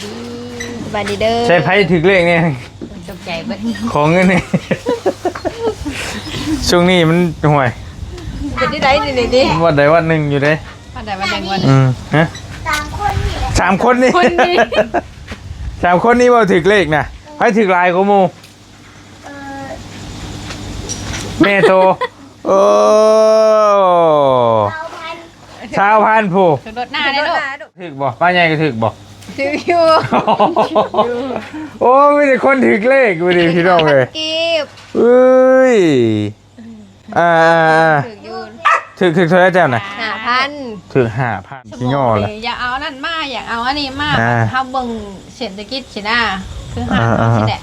ສະບາຍດີເດີ. ໃສ່ໃຜຖືກເລກແດ່? ຕົກໃຈເບິດ. ຂໍເງິນແດ່. ຊ່ວງນີ້ມັນ ໂອ້ຍ ເປັນຈັ່ງໃດນີ້ ນີ້ ວັນໃດວັນໜຶ່ງຢູ່ເດ້. ວັນໃດວັນໜຶ່ງວັນ. ອືມ. ຮະ? ສາມຄົນນີ້ແຫຼະ. ສາມຄົນນີ້. ສາມຄົນນີ້ບໍ່ຖືກເລກນະ. ໃຜຖືກຫຼາຍກວ່າໝູ່? ເອີ ແມ່ໂຕ. ໂອ້ ຊາວພັນ ຊາວພັນຜູ້ ຖືກລົດໜ້າເດ້ລູກ. ຖືກບໍ່? ປ້າໃຫຍ່ກໍຖືກບໍ່? ຖືກຢູ່. ໂອ້ ມີແຕ່ຄົນຖືກເລກມື້ນີ້ພີ່ນ້ອງເອີຍ. ເອີຍ ອ່າໆໆ ຖືກຢູ່. ຖືກ ຖືກເທົ່າໃດເຈົ້ານະ? ຫ້າພັນ. ຖືກຫ້າພັນ. ຂີ້ຫຍໍ້ລະ. ຢາກເອົາອັນນັ້ນມາ ຢາກເອົາອັນນີ້ມາ. ອ່າ ເຮົາເບິ່ງເສດຖະກິດຊີ້ນະ ຄືຫາ ອ່າໆໆ ຊີ້ແຫຼະ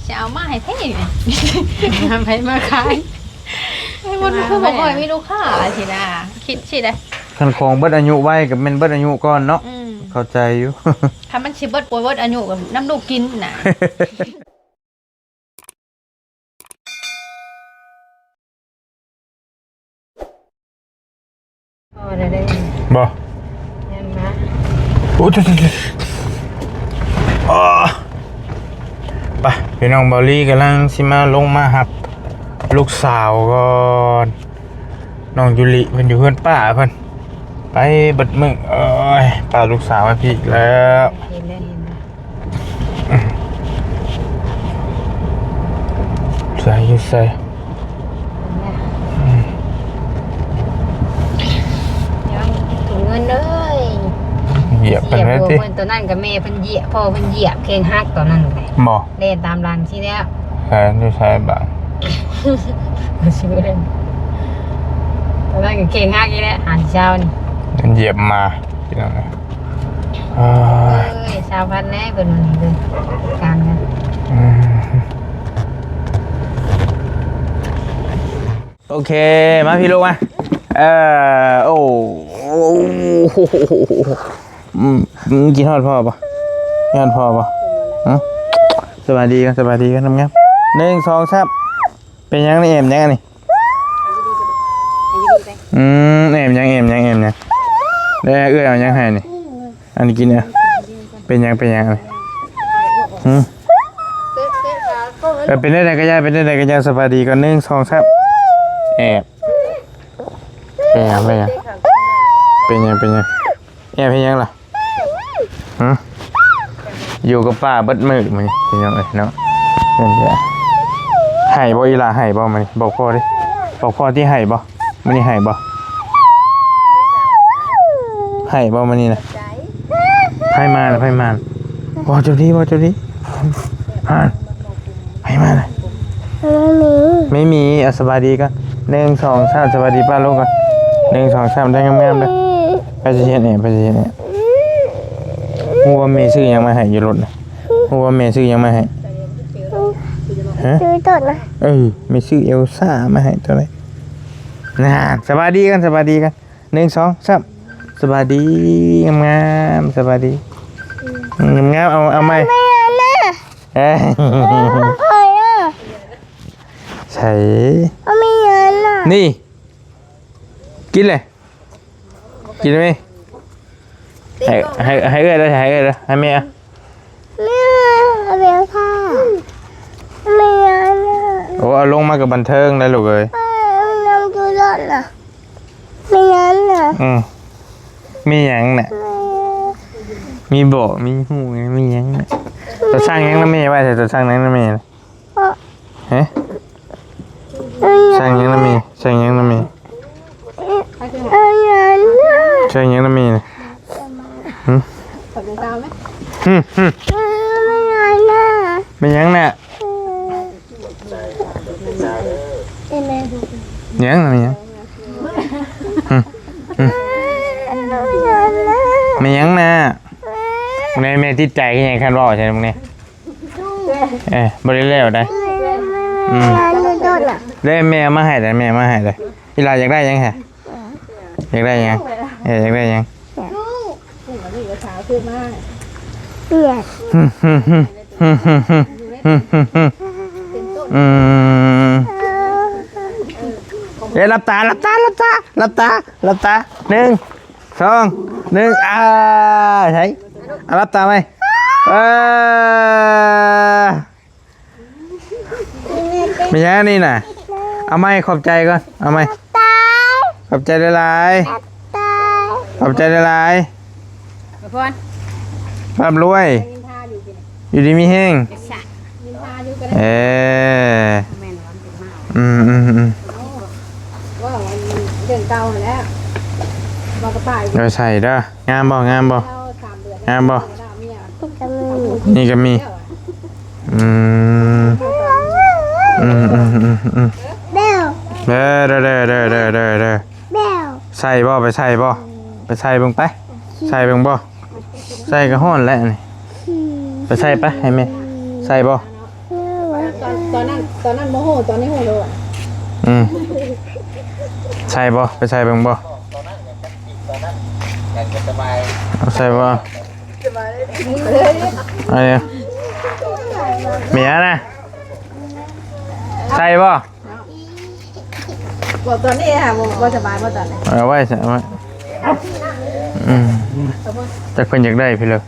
ຊິເອົາມາໃຫ້ເພນີ້. ໃຜມາຂາຍ? ມັນຄືບໍ່ຄ່ອຍມີລູກຄ້າຊີ້ນະ ຄິດຊີ້ແຫຼະ. ຄັນຂອງເບິດອາຍຸໄວກໍແມ່ນເບິດອາຍຸກ່ອນເນາະ. ອືມ ເຂົ້າໃຈຢູ່. ຖ້າມັນຊິເບິດ ບໍ່ເບິດອາຍຸກໍນຳລູກກິນນະ. ບໍ່ ຍັງນະ. ໂອ້ ໂອ້ ໄປ ພີ່ນ້ອງ. ເບົາລີກຳລັງຊິມາລົງມາຮັບລູກສາວກ່ອນ. ນ້ອງຢູລິເພິ່ນຢູ່ເຮືອນປ້າເພິ່ນ ໄປເບິດມື້. ໂອ້ຍ ປ້າລູກສາວມາພີ້ອີກແລ້ວ. ເຫັນແລ້ວ ເຫັນແລ້ວ. ໃສ່ຢູ່ໃສ່? ເງິນເອີຍ ຢຽບເພິ່ນແລ້ວຕິ. ຕົວນັ້ນກໍແມ່ເພິ່ນຢຽບ ພໍ່ເພິ່ນຢຽບແຂ້ງຫັກຕອນນັ້ນ. ບໍ່ ແລ່ນຕາມຫຼັງຊີ້ແລ້ວ. ແລ່ນຢູ່ໃສບາດ? ຕອນນັ້ນກໍແຂ້ງຫັກອີກແລ້ວ ຫາຊິເຊົ້ານີ້. ມັນຢຽບໝາ ພີ່ນ້ອງເອີຍ. ໂອ້ຍ ເອີຍ ຊາວພັນແດ່ເພິ່ນວ່ານີ້ເດີ ການເງິນ. ອືມ ໂອເຄ ມາພີ່ລູກມາ. ເອີ ໂອ້ ອືມ ອືມ ຄິດຮອດພໍ່ບໍ່? ຄິດຮອດພໍ່ບໍ່? ຮະ? ສະບາຍດີກັນ ສະບາຍດີກັນງາມໆ ໜຶ່ງ ສອງ ສາມ. ເປັນຫຍັງນີ້ ແອບຫຍັງອັນນີ້? ອືມ ແອບຫຍັງ ແອບຫຍັງ ແອບຫຍັງ? ແລ້ວເອື້ອຍເອົາຫຍັງໃຫ້ນີ້? ອັນນີ້ກິນເອີຍ. ເປັນຫຍັງ ເປັນຫຍັງອັນນີ້? ຫື? ເອີ ເປັນແນວໃດກໍຢ່າ ເປັນແນວໃດກໍຢ່າ ສະບາຍດີກ່ອນ ໜຶ່ງ ສອງ ສາມ. ແອບ ເປັນຫຍັງ ເປັນຫຍັງ ເປັນຫຍັງ ເປັນຫຍັງ? ແອບເຮັດຫຍັງລະ? ຫຶ? ຢູ່ກັບປ້າເບິດມື້ມື້ນີ້ ພີ່ນ້ອງເອີຍເນາະ. ໄຫ້ບໍ່ອີ່ຫຼ້າ ໄຫ້ບໍ່ມື້ນີ້? ບອກພໍ່ດິ ບອກພໍ່ຕິ ໄຫ້ບໍ່? ມື້ນີ້ໄຫ້ບໍ່? ໄຫ້ບໍ່ມື້ນີ້ນະ? ໃຜມາລະ ໃຜມາລະ? ເວົ້າເຈົ້າດີ ເວົ້າເຈົ້າດີ. ຫາ ໃຜມາລະ? ແມ່ໝີ. ເອົາ ສະບາຍດີກ່ອນ ໜຶ່ງ ສອງ ສາມ. ສະບາຍດີປ້າລຸງກ່ອນ ໜຶ່ງ ສອງ ສາມ. ໄດ້ງາມໆເດີ. ໄປຊິເຮັດແອບ ໄປຊິເຮັດແອບ. ຮູ້ວ່າແມ່ຊື້ຫຍັງມາໃຫ້ຢູ່ລົດນະ? ຮູ້ວ່າແມ່ຊື້ຫຍັງມາໃຫ້? ຮະ? ຊື້ຕົດນະ. ເອີ ແມ່ຊື້ເອວຊາມາໃຫ້ຕົວໃດ. ນາ ສະບາຍດີກັນ ສະບາຍດີກັນ ໜຶ່ງ ສອງ ສາມ. ສະບາຍດີງາມໆ ສະບາຍດີງາມໆ. ເອົາ ເອົາໃໝ່. ເອີ ໃສ່ ນີ້ ກິນເລີຍ. ກິນໄໝ? ໃຫ້ ໃຫ້ ໃຫ້ເອື້ອຍເດີ ໃຫ້ເອື້ອຍເດີ ໃຫ້ແມ່. ແມ່ ເອົາແມ່ ແມ່. ໂອ້ ເອົາລົງມາກໍບັນເທີງໄດ໋ລູກເອີຍ. ເອີ ລອງດູລົດນະ. ມີຫຍັງນະ? ອືມ ມີຫຍັງນະ? ມີບໍ່? ມີຮູ້ໄງ ມີຫຍັງນະ? ໂຕສັ່ງຫຍັງນຳແມ່ໄວ້ແທ້? ໂຕສັ່ງຫຍັງນຳແມ່ນະ? ຮະ? ສັ່ງຫຍັງນຳແມ່? ສັ່ງຫຍັງນຳແມ່? ສັ່ງຫຍັງນຳແມ່ນະ? ຫຶ? ຫຶ ຫຶ. ແມ່ນຫຍັງນະ? ຫຍັງນະ? ຫຍັງ? ຫຶ ຫຶ. ແມ່ນຫຍັງນະ? ແມ່ ແມ່ຕິດໃຈຄືຫຍັງ ຄັນເວົ້າໃສ່ມື້ນີ້? ເອີ ບໍ່ໄດ້ແລ້ວໃດ໋. ອືມ ແລ້ວແມ່ເອົາມາໃຫ້ໃດ໋ ແມ່ເອົາມາໃຫ້ໃດ໋. ອີ່ຫຼ້າຢາກໄດ້ຫຍັງຫະ? ຢາກໄດ້ຫຍັງ? ເອີ ຢາກໄດ້ຫຍັງ? ຫຶ ຫຶ ຫຶ. ອືມ ເອີ ຫຼັບຕາ ຫຼັບຕາ ຫຼັບຕາ ຫຼັບຕາ ຫຼັບຕາ ໜຶ່ງ ສອງ ໜຶ່ງ. ອາ ໃສ? ອາ ຫຼັບຕາໃໝ່. ເອີ ແມ່ນຫຍັງນີ້ນະ? ເອົາໃໝ່ ຂອບໃຈກ່ອນ ເອົາໃໝ່. ຂອບໃຈຫຼາຍໆ ຂອບໃຈຫຼາຍໆ ອວຍພອນ ຮ່ຳລວຍ ນິນທາຢູ່ ຢູ່ດີມີແຮງ ເອີ ແມ່ນ ອືມໆໆ ເວົ້າເລື່ອງເກົ່າຫັ້ນແຫຼະ ເວົ້າກັບປ້າ ເອົາໃສ່ເດີ. ງາມບໍ່? ງາມບໍ່? ງາມບໍ່? ນີ້ກໍມີ ອືມ ອືມໆໆໆ ເດີ ເດີ ເດີ ເດີ ເດີ ເດີ ໃສ່ບໍ່? ໄປໃສ່ບໍ່? ໄປໃສ່ເບິ່ງໄປ ໃສ່ເບິ່ງບໍ່? ໃສ່ກໍຮ້ອນແຫຼະນີ້ ໄປໃສ່ໄປ ໃຫ້ແມ່ໃສ່ບໍ່? ຕອນ ຕອນນັ້ນ ຕອນນັ້ນບໍ່ຮູ້ ຕອນນີ້ຮູ້ແລ້ວ. ອືມ ໃສ່ບໍ່? ໄປໃສ່ເບິ່ງບໍ່? ເອົາໃສ່ບໍ່? ເອົາເດ ເມຍນະ ໃສ່ບໍ່? ບອກຕອນນີ້ຫາ ບໍ່ ບໍ່ສະບາຍບໍ່ຕອນນີ້? ເອົາໄວ້ ເອົາໄວ້ ອືມ ຈັກເພິ່ນຢາກໄດ້ພີ້ເລີ.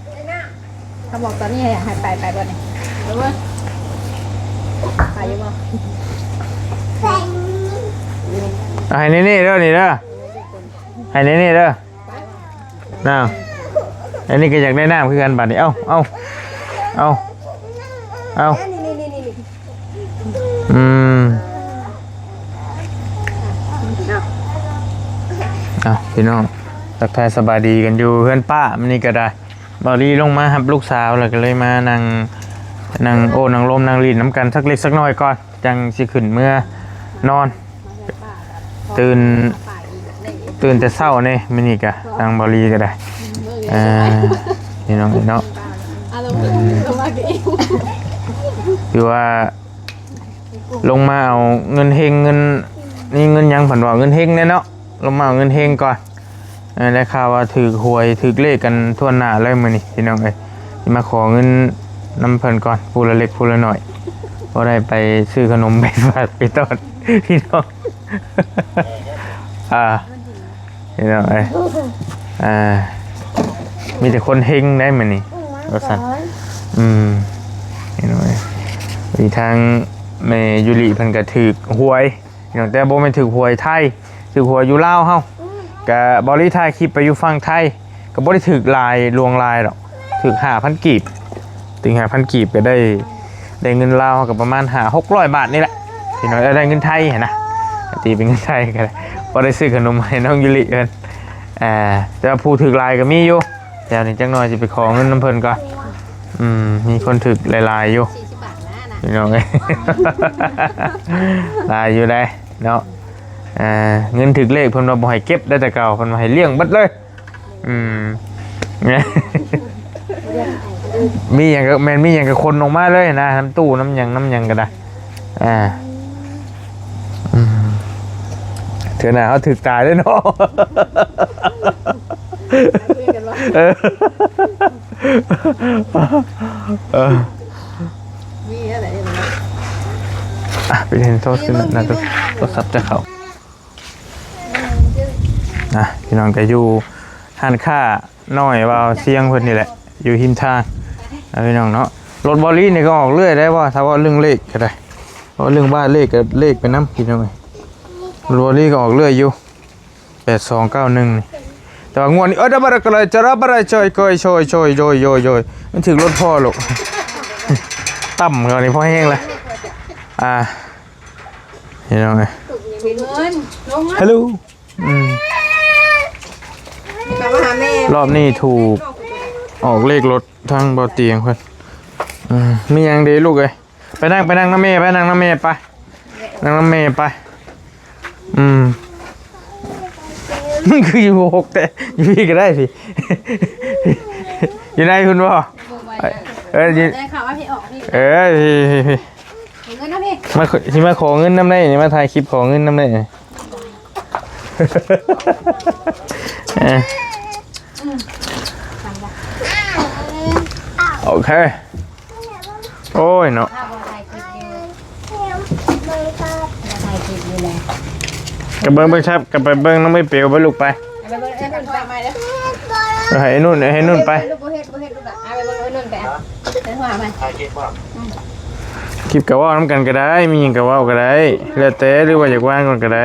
ຖ້າບອກຕອນນີ້ໃຫ້ ໃຫ້ໄປ ໄປບໍ່ນີ້? ໄປຢູ່ບໍ່? ເອົາໃຫ້ເນເນ່ເດີ ນີ້ເດີ ໃຫ້ເນເນ່ເດີ. ນ້ຳ ອັນນີ້ກໍຢາກໄດ້ນ້ຳຄືກັນບາດນີ້ ເອົາ ເອົາ ເອົາ ເອົາ ອືມ ເອົາ ພີ່ນ້ອງ ທັກທາຍສະບາຍດີກັນຢູ່ເຮືອນປ້າ ມື້ນີ້ກໍໄດ້ ບ່າວລີລົງມາຮັບລູກສາວ ແລ້ວກໍເລີຍມານັ່ງ ນັ່ງໂອ້ນັ່ງລົມນັ່ງຫຼິ້ນນຳກັນ ສັກເລັກສັກນ້ອຍກ່ອນ ຈັ່ງຊິຂຶ້ນເມືອນອນ. ຕື່ນ ຕື່ນແຕ່ເຊົ້າເດ້ ມື້ນີ້ກະທາງບ່າວລີກໍໄດ້ ເອີ ພີ່ນ້ອງເນາະ ອືມ ຄືວ່າລົງມາເອົາເງິນເຮັງ ເງິນ ນີ້ເງິນຫຍັງເພິ່ນວ່າ ເງິນເຮັງແດ່ເນາະ ລົງມາເອົາເງິນເຮັງກ່ອນ. ເອີ ໄດ້ຂ່າວວ່າຖືກຫວຍ ຖືກເລກກັນທົ່ວໜ້າເລີຍມື້ນີ້ ພີ່ນ້ອງເອີຍ. ຊິມາຂໍເງິນນຳເພິ່ນກ່ອນ ຜູ້ລະເລັກຜູ້ລະໜ້ອຍ ພໍໄດ້ໄປຊື້ຂະໜົມໄປຝາກໄປຕ້ອນພີ່ນ້ອງ ອ່າ ພີ່ນ້ອງເອີຍ ອ່າ ມີແຕ່ຄົນເຮັງໄດ໋ມື້ນີ້ ວ່າຊັ້ນ ອືມ ພີ່ນ້ອງເອີຍ. ມີທາງແມ່ຢູລິເພິ່ນກໍຖືກຫວຍ ພີ່ນ້ອງ ແຕ່ບໍ່ແມ່ນຖືກຫວຍໄທ ຖືກຫວຍຢູ່ລາວເຮົາ ກະບ່າວລີຖ່າຍຄລິບໄປຢູ່ຝັ່ງໄທ ກໍບໍ່ໄດ້ຖືກຫຼາຍ ຫຼວງຫຼາຍດອກ ຖືກຫ້າພັນກີບ ຖືກຫ້າພັນກີບ ກໍໄດ້ ໄດ້ເງິນລາວເຮົາກໍປະມານຫ້າຫົກຮ້ອຍບາດນີ້ແຫຼະ ພີ່ນ້ອງ ໄດ້ເງິນໄທຫັ້ນນະ ຕີເປັນເງິນໄທກໍໄດ້ ພໍໄດ້ຊື້ຂະໜົມໃຫ້ນ້ອງຢູລິເພິ່ນ ອ່າ ແຕ່ວ່າຜູ້ຖືກຫຼາຍກໍມີຢູ່. ດຽວນີ້ຈັກໜ່ອຍຊິໄປຂໍເງິນນຳເພິ່ນກ່ອນ ອືມ ມີຄົນຖືກຫຼາຍໆຢູ່ ສີ່ສິບບາດນະ ພີ່ນ້ອງເອີຍ ຫຼາຍຢູ່ໃດ໋ເນາະ ເອີ ເງິນຖືກເລກເພິ່ນວ່າບໍ່ໃຫ້ເກັບໄດ໋ ແຕ່ເກົ່າເພິ່ນວ່າໃຫ້ລ້ຽງເບິດເລີຍ ອືມ ມີຫຍັງກໍແມ່ນ ມີຫຍັງກໍຂົນອອກມາເລີຍນະ ນຳຕູ້ນຳຫຍັງ ນຳຫຍັງກໍໄດ້ ອ່າ ອືມ ເທື່ອໜ້າເຮົາຖືກຕາຍເດ້ເນາະ ເອີ ເອີ ມີແລ້ວແຫຼະ ອ່ະ ໄປເຫັນໂທລະສັບ ໂທລະສັບຈະເຂົ້າ ອ່ະ ພີ່ນ້ອງ ກໍຢູ່ຮ້ານຄ້ານ້ອຍບ່າວຊຽງເພິ່ນນີ້ແຫຼະ ຢູ່ຮິມທາງ ອ່ະ ພີ່ນ້ອງເນາະ. ລົດບ່າວລີນີ້ກໍອອກເລື້ອຍໄດ໋ ວ່າຖ້າເວົ້າເລື່ອງເລກກໍໄດ້ ເວົ້າເລື່ອງບ້ານເລກກໍເລກໄປນຳ ພີ່ນ້ອງເອີຍ. ລົດບ່າວລີກໍອອກເລື້ອຍຢູ່ ແປດສອງເກົ້າໜຶ່ງນີ້ ແຕ່ວ່າງວດນີ້ ເອີ ຈະບາດກະເລີຍ ຈະບາດ ຈອຍ ກອຍ ຊອຍ ຊອຍ ໂຢຍ ໂຢຍ ໂຢຍ ມັນຖືກລົດພໍ່ລູກ ຕ່ຳເຂົານີ້ພໍແຮງລະ ອ່າ ພີ່ນ້ອງເອີຍ ເງິນ ລົງມາ ຮັລໂຫຼ ອືມ ກັບມາຫາແມ່ ຮອບນີ້ຖືກອອກເລກລົດທາງບໍ່ຕຽງເພິ່ນ ອືມ ມີຫຍັງເດລູກເອີຍ? ໄປນັ່ງ ໄປນັ່ງນຳແມ່ ໄປນັ່ງນຳແມ່ ໄປ ນັ່ງນຳແມ່ ໄປ ອືມ ມັນຄືຢູ່ຫົກແຕ່ ຢູ່ພີ້ກໍໄດ້ພີ້ ຢູ່ໃນພຸ້ນບໍ່? ເອີ ຢູ່ ໄດ້ເຂົ້າມາພີ້ ອອກພີ້ ເອີ ພີ້ ພີ້ ພີ້ ເອົາເງິນນຳພີ້ ມາ ຊິມາຂໍເງິນນຳໄດ້ນີ້ ມາຖ່າຍຄລິບຂໍເງິນນຳໄດ້ນີ້ ເອີ ອືມ ໂອເຄ. ໂອ້ຍເນາະ ກະເບິ່ງ ເບິ່ງຊັບ ກະໄປເບິ່ງນຳໄອ້ເປວໄປລູກໄປ ເອົາໄປເບິ່ງໄອ້ນຸ່ນໄປໃໝ່ເດີ້ ເອີ ໃຫ້ໄອ້ນຸ່ນ ໃຫ້ນຸ່ນໄປ ລູກ ບໍ່ເຮັດ ບໍ່ເຮັດລູກຫຼານ ເອົາໄປເບິ່ງໄອ້ນຸ່ນໄປ ອ່ ໄປຫາໃໝ່ ຄລິບກໍເວົ້ານຳກັນກໍໄດ້ ມີຫຍັງກໍເວົ້າກໍໄດ້ ແລ້ວແຕ່ ຫຼືວ່າຢາກວ່າງກ່ອນກໍໄດ້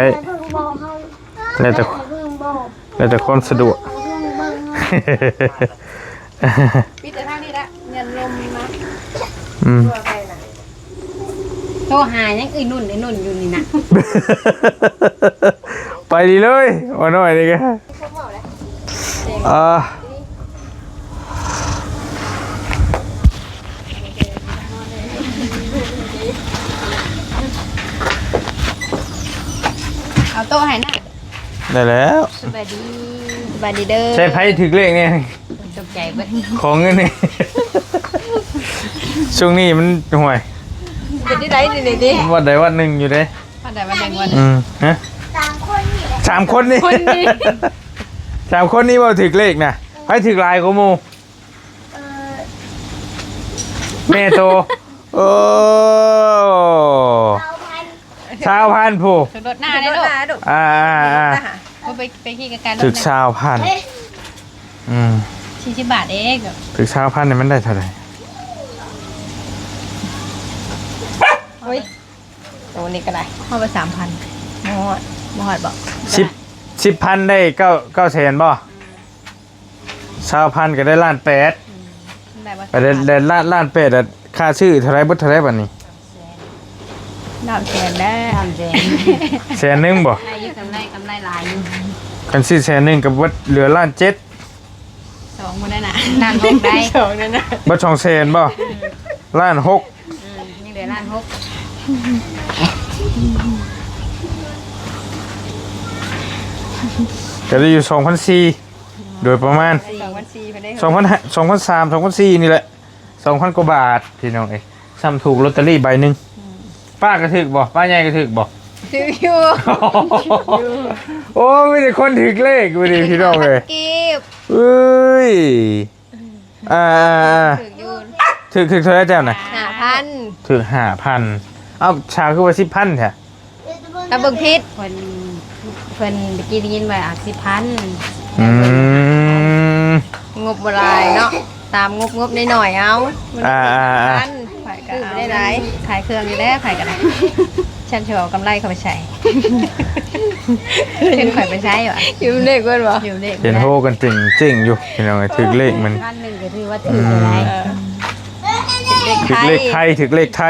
ແລ້ວແຕ່ ແລ້ວແຕ່ຄວາມສະດວກ. ປິດແຕ່ທາງນີ້ລະ ຍັນລົມມາ. ອືມ ໂທຫາຍັງເອື້ອຍນຸ່ນ ເອື້ອຍນຸ່ນຢູ່ນີ້ນະ. ໄປດີເລີຍ ວ່ານ້ອຍນີ້ກະ ອ່າ ເອົາໂຕະໃຫ້ນະ. ໄດ້ແລ້ວ ສະບາຍດີ ສະບາຍດີເດີ. ໃສ່ໃຜຖືກເລກແດ່? ຕົກໃຈເບິດ ຂໍເງິນແດ່. ຊ່ວງນີ້ມັນ ໂອ້ຍ ເປັນຈັ່ງໃດນີ້ຕິ? ວັດໃດວັດໜຶ່ງຢູ່ເດ້. ວັດໃດວັດໜຶ່ງວັດ ອືມ ຮະ ສາມຄົນນີ້ແຫຼະ ສາມຄົນນີ້ ຄົນນີ້ ສາມຄົນນີ້ບໍ່ຖືກເລກນະ. ໃຜຖືກຫຼາຍກວ່າໝູ່? ເອີ ແມ່ໂຕ. ໂອ້ ຊາວພັນ ຊາວພັນຜູ້ ຂຶ້ນລົດໜ້າໄດ້ລູກ ລົດໜ້າລູກ ອ່າໆໆ ໂອ້ ໄປ ໄປຂີ່ກະການ ຖືກຊາວພັນ. ເອີຍ ອືມ ສີ່ສິບບາດເອງ. ຖືກຊາວພັນນີ້ມັນໄດ້ເທົ່າໃດ? ໂອ້ຍ ໂຕນີ້ກໍໄດ້ ຮອດບໍ່ ສາມພັນ ບໍ່ຮອດ ບໍ່ຮອດບໍ່? ສິບ ສິບພັນໄດ້ເກົ້າ ເກົ້າແສນບໍ່? ຊາວພັນກໍໄດ້ລ້ານແປດ ອືມ ໄດ້ບໍ່ ກໍໄດ້ ສາມພັນ ໄດ້ລ້ານ ລ້ານແປດ ຄ່າຊື້ເທົ່າໃດ ເບິດເທົ່າໃດບັດນີ້? ສາມແສນ ສາມແສນແລ້ວ ສາມແສນ ແສນໜຶ່ງບໍ່? ໄດ້ຢູ່ ກຳໄລ ກຳໄລຫຼາຍຢູ່. ຄັນຊື້ແສນໜຶ່ງກໍເບິດເຫຼືອລ້ານເຈັດ ສອງບໍ່ໄດ້ນະ ລ້ານຫົກໄດ້ ສອງນັ້ນນະ ເບິດສອງແສນບໍ່? ອືມ ລ້ານຫົກ ອືມ ຍັງເຫຼືອລ້ານຫົກ ກໍໄດ້ຢູ່ສອງພັນສີ່ ໂດຍປະມານ ສອງພັນສີ່ ເພິ່ນໄດ້ ສອງພັນ ສອງພັນສາມ ສອງພັນສີ່ນີ້ແຫຼະ ສອງພັນກວ່າບາດ ພີ່ນ້ອງເອີຍ ສ່ຳຖືກລອດເຕີຣີໃບໜຶ່ງ. ອືມ ປ້າກໍຖືກບໍ່? ປ້າໃຫຍ່ກໍຖືກບໍ່? ຖືກຢູ່ ໂອ້ ມີແຕ່ຄົນຖືກເລກມື້ນີ້ ພີ່ນ້ອງເອີຍ ເອີຍ ອ່າໆໆ ຖືກຢູ່ ຖືກ ຖືກເທົ່າໃດເຈົ້ານະ? ຫ້າພັນ ຖືກຫ້າພັນ. ເອົ້າ ຊາວຄືວ່າສິບພັນແທ້? ຖ້າເບິ່ງຜິດ ເພິ່ນ ເພິ່ນຕະກີ້ໄດ້ຍິນວ່າສິບພັນ. ອືມ ງົບບໍ່ຫຼາຍເນາະ ຕາມງົບ ງົບນ້ອຍໆ ເອົາ ມັນ ອ່າໆໆ ພັນ ຂ້ອຍກໍເອົາ ໄດ້ຫຼາຍ ຂາຍເຄື່ອງຢູ່ແລ້ວ ຂ້ອຍກໍໄດ້ ສັນຊິເອົາກຳໄລເຂົ້າໄປໃສ່ ເປັນຂ້ອຍໄປໃຊ້ຫວາ ຢູ່ເລັກເບິ່ງບໍ່ ຢູ່ເລັກ ເຫັນໂຮກັນເຈັງໆຢູ່ ພີ່ນ້ອງເອີຍ ຖືກເລກມັນ ພັນໜຶ່ງກໍຖືວ່າຖືກຢູ່ໄດ໋ ເອີ ຖືກເລກໄທ ຖືກເລກໄທ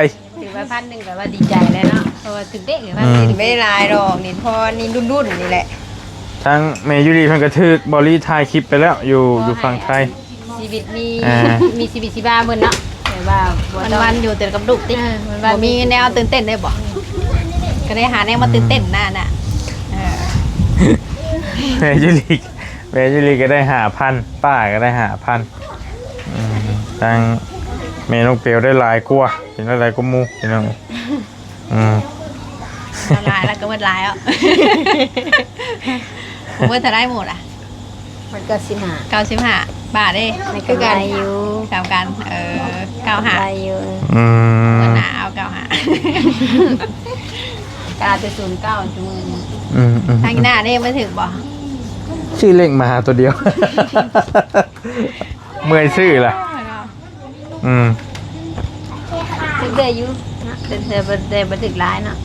ຖືວ່າພັນໜຶ່ງກໍວ່າດີໃຈແລ້ວເນາະ ເພາະວ່າຖືກເດ້ ອືມ ຖືກໄດ້ຫຼາຍດອກນີ້ ພໍນີ້ລຸ້ນໆນີ້ແຫຼະ. ທາງແມ່ຢູລີເພິ່ນກໍຖືກ ເບົາຫຼີຖ່າຍຄລິບໄປແລ້ວ ຢູ່ ຢູ່ຝັ່ງໄທ ຊີວິດມີ ອ່າ ມີຊີວິດຊີວາເພິ່ນເນາະ ແບບວ່າບໍ່ຕ້ອງ ວັນໆຢູ່ແຕ່ກັບລູກຕິ ເອີ ວັນໆ ບໍ່ມີແນວຕື່ນເຕັ້ນໄດ້ບໍ່? ກໍໄດ້ຫາແນວມາຕື່ນເຕັ້ນນະ ອືມ ນະ ເອີ ແມ່ຢູລີ ແມ່ຢູລີກໍໄດ້ຫ້າພັນ ປ້າກໍໄດ້ຫ້າພັນ. ອືມ ທາງແມ່ນ້ອງເປວໄດ້ຫຼາຍກວ່າ ເປັນຫຼາຍກວ່າໝູ່ພີ່ນ້ອງ ອືມ ຫຼາຍແລ້ວກໍໝົດຫຼາຍແລ້ວ ໝົດເທົ່າໃດໝູ່ລະ? ໝົດເກົ້າສິບຫ້າ ເກົ້າສິບຫ້າບາດເດ້ ມັນກໍໄດ້ຢູ່ ຄືກັນ ສ່ຳກັນ ເອີ ເກົ້າຫ້າ ໄດ້ຢູ່ ອືມ ງວດໜ້າເອົາເກົ້າຫ້າ ກະເອົາແຕ່ສູນເກົ້າ ອືມໆໆ ທາງໜ້າເດ້ ບໍ່ຖືກບໍ່? ຊື້ເລກມາໂຕດຽວ ເມື່ອຍຊື້ລະ ອືມ ຖືກເລື້ອຍຢູ່ເນາະ ແຕ່ ແຕ່ ແຕ່ບໍ່ຖືກຫຼາຍເນາະ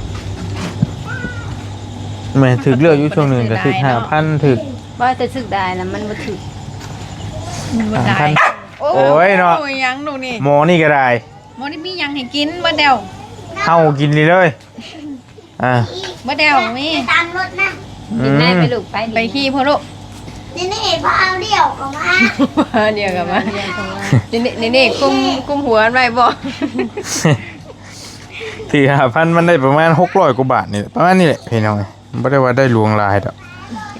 ແມ່ນ ຖືກເລື້ອຍຢູ່ ຊ່ວງໜຶ່ງກໍຖືກຫ້າພັນ ຖືກ ບໍ່ ແຕ່ຖືກໄດ້ນະ ມັນບໍ່ຖືກ ມັນບໍ່ໄດ້ ຫ້າພັນ ໂອ້ຍ ໂອ້ຍເນາະ ຫຍັງລູກນີ້ ໝໍນີ້ກໍໄດ້ ໝໍນີ້ມີຫຍັງໃຫ້ກິນບໍ່ແດວ ເຮົາກິນນີ້ເລີຍ. ອ່າ ບໍ່ໄດ້ເອົາມີ ຕາມລົດນະ ອືມ ໄປໄປລູກ ໄປ ໄປຂີ່ພຸ້ນລູກ ນີ້ໆ ພໍເອົາດຽວກໍມາ ດຽວກໍມາ ນີ້ໆ ນີ້ໆ ຄຸມ ຄຸມຫົວມັນໄວ້ບໍ່ ຖືກຫ້າພັນ ມັນໄດ້ປະມານຫົກຮ້ອຍກວ່າບາດນີ້ ປະມານນີ້ແຫຼະພີ່ນ້ອງ ບໍ່ໄດ້ວ່າໄດ້ຫຼວງຫຼາຍດອກ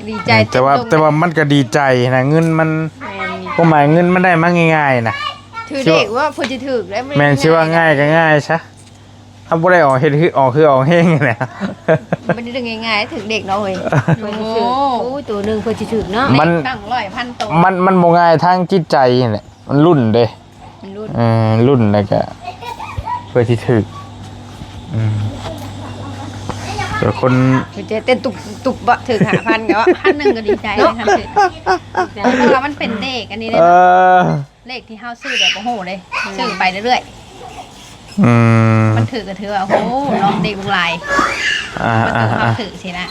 ດີໃຈ ແຕ່ວ່າ ແຕ່ວ່າມັນກໍດີໃຈນະ ເງິນມັນ ແມ່ນ ຄວາມໝາຍເງິນມັນໄດ້ມາງ່າຍໆນະ ຖືກເລກວ່າເພິ່ນຊິຖືກໄດ້ ແມ່ນ ຊິວ່າງ່າຍກໍງ່າຍຊະ ເຮົາບໍ່ໄດ້ອອກເຮັດ ອອກເຮືອອອກແຮງນີ້ແຫຼະ ບໍ່ໄດ້ຖືກງ່າຍໆ ຖືກເລກເນາະເຮີ້ຍ ໂອ້ ໂອ້ ໂຕໜຶ່ງເພິ່ນຊິຖືກເນາະ ມັນ ຕັ້ງຮ້ອຍພັນໂຕ ມັນ ມັນບໍ່ງ່າຍທາງຈິດໃຈນີ້ແຫຼະ ມັນລຸ້ນເດ້ ມັນລຸ້ນ ເອີ ລຸ້ນແລ້ວກະເພື່ອຊິຖືກ ອືມ ແຕ່ຄົນ ຫົວໃຈເຕັ້ນຕຸບໆ ບໍ່ ຖືກຫ້າພັນກໍ ພັນໜຶ່ງກໍດີໃຈເນາະ ຄັນຖືກ ເພາະວ່າມັນເປັນເລກອັນນີ້ເດ້ ເອີ. ເລກທີ່ເຮົາຊື້ແບບບໍ່ຮູ້ເດ້ ຊື້ໄປເລື້ອຍໆ ອືມ ມັນຖືກກໍຖືວ່າ ໂອ້ໂຫ ເນາະ ເລກຫຼາຍ ອ່າ ມັນກໍ ອ່າ ຖືກຊິນະ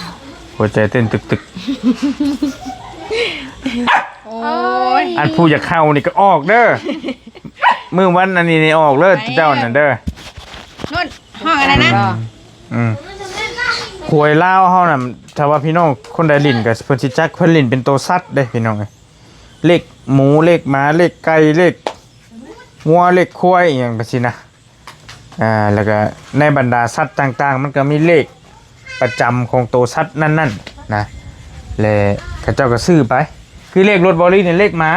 ຫົວໃຈເຕັ້ນຕຶກໆ ໂອ້ຍ ອັນຜູ້ຢາກເຫົ່ານີ້ກໍອອກເດີ້ ມື້ວັນອັນນີ້ນີ້ອອກເດີ້ ໄປ ເຈົ້ານັ້ນເດີ້ ໂນ່ນ ຫ້ອງອັນນັ້ນນະ ອືມ ອືມ ຄວາຍລາວເຮົານະ ຖ້າວ່າພີ່ນ້ອງຄົນໃດຫຼິ້ນກໍເພິ່ນຊິຈັກ ເພິ່ນຫຼິ້ນເປັນໂຕສັດເດ້ພີ່ນ້ອງເອີຍ ເລກໝູ ເລກໝາ ເລກໄກ່ ເລກງົວ ເລກຄວາຍ ອີ່ຫຍັງໄປຊີ້ນະ ອ່າ ແລ້ວກໍໃນບັນດາສັດຕ່າງໆ ມັນກໍມີເລກປະຈຳຂອງໂຕສັດນັ້ນໆ ນະ ແລະ ເຂົາເຈົ້າກໍຊື້ໄປ ຄືເລກລົດເບົາລີນີ້ ເລກໝາ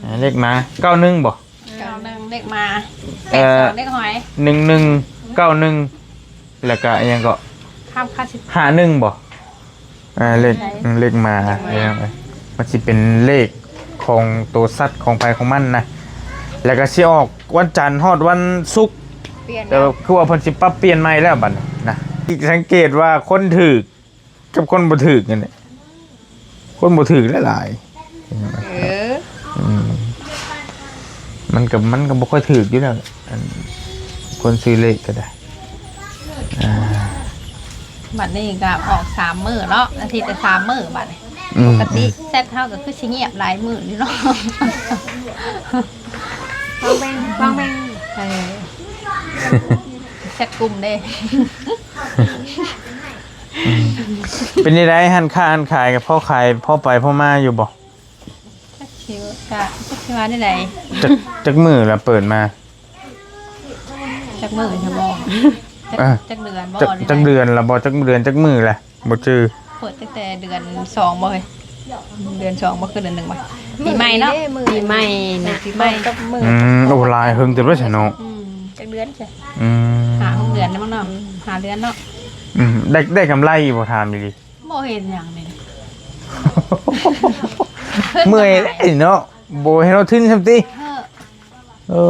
ອ່າ ເລກໝາ ເກົ້າໜຶ່ງບໍ່? ເກົ້າໜຶ່ງ ເລກໝາ ເອີ ແປດສອງ ເລກຫອຍ ໜຶ່ງໜຶ່ງ ເກົ້າໜຶ່ງ ແລ້ວກະອີ່ຫຍັງເກາະ ຫ້າໜຶ່ງບໍ່? ອ່າ ເລກ ເລກໝາ ເລກໝາ ພີ່ນ້ອງເອີຍ ມັນຊິເປັນເລກຂອງໂຕສັດຂອງໃຜຂອງມັນນະ ແລ້ວກະຊິອອກວັນຈັນຮອດວັນສຸກ ປ່ຽນ ແຕ່ວ່າຄືວ່າເພິ່ນຊິປັບປ່ຽນໃໝ່ແລ້ວບັດນີ້ນະ ສັງເກດວ່າຄົນຖືກ ກັບຄົນບໍ່ຖືກນັ້ນແຫຼະ ຄົນບໍ່ຖືກຫຼາຍໆ ເອີ ອືມ ມັນກໍ ມັນກໍບໍ່ຄ່ອຍຖືກຢູ່ແລ້ວ ອັນ ຄົນຊື້ເລກກໍໄດ້ ອ່າ ບັດນີ້ກໍອອກສາມມື້ເນາະ ອາທິດລະສາມມື້ບັດນີ້ ອືມ ປົກກະຕິ ອືມ ແຊັດເຮົາກໍຄືຊິງຽບຫຼາຍມື້ຢູ່ເນາະ ວາງແບ່ງ ວາງແບ່ງ ເອີ ແຊັດກຸ່ມເດ້. ອືມ ເປັນຈັ່ງໃດ ຮ້ານຄ້າຮ້ານຂາຍ ກໍພໍຂາຍພໍໄປພໍມາຢູ່ບໍ່? ຈັກຊິ ກະ ຈັກຊິວ່າແນວໃດ ຈັກ ຈັກມື້ລະເປີດມາ? ຈັກມື້ຊະບໍ່? ຈັກ ອ່າ ຈັກເດືອນບໍ່? ຈັກ ຈັກເດືອນລະບໍ່? ຈັກເດືອນຈັກມື້ລະ ບໍ່ຈື່ ເປີດຕັ້ງແຕ່ເດືອນສອງບໍ່ເຮີ້ຍ? ເດືອນສອງບໍ່ ຄືເດືອນໜຶ່ງບໍ່? ປີໃໝ່ເນາະ ມື້ນີ້ເດ້ ມື້ ປີໃໝ່ນະ ປີໃໝ່ ອືມ ໂອ້ ຫຼາຍເຫິງເຕີບແລ້ວຊະເນາະ ອືມ ຈັກເດືອນຊະ ອືມ ຫ້າຫົກເດືອນແລ້ວມັ້ງເນາະ ອືມ ຫ້າເດືອນເນາະ ອືມ ໄດ້ ໄດ້ກຳໄລບໍ່ ຖາມອີ່ຫຼີ? ບໍ່ເຫັນຫຍັງເລີຍ ເມື່ອຍເນາະ ບໍ່ເຫັນເອົາທຶນຊ້ຳຕິ ເອີ ໂອ້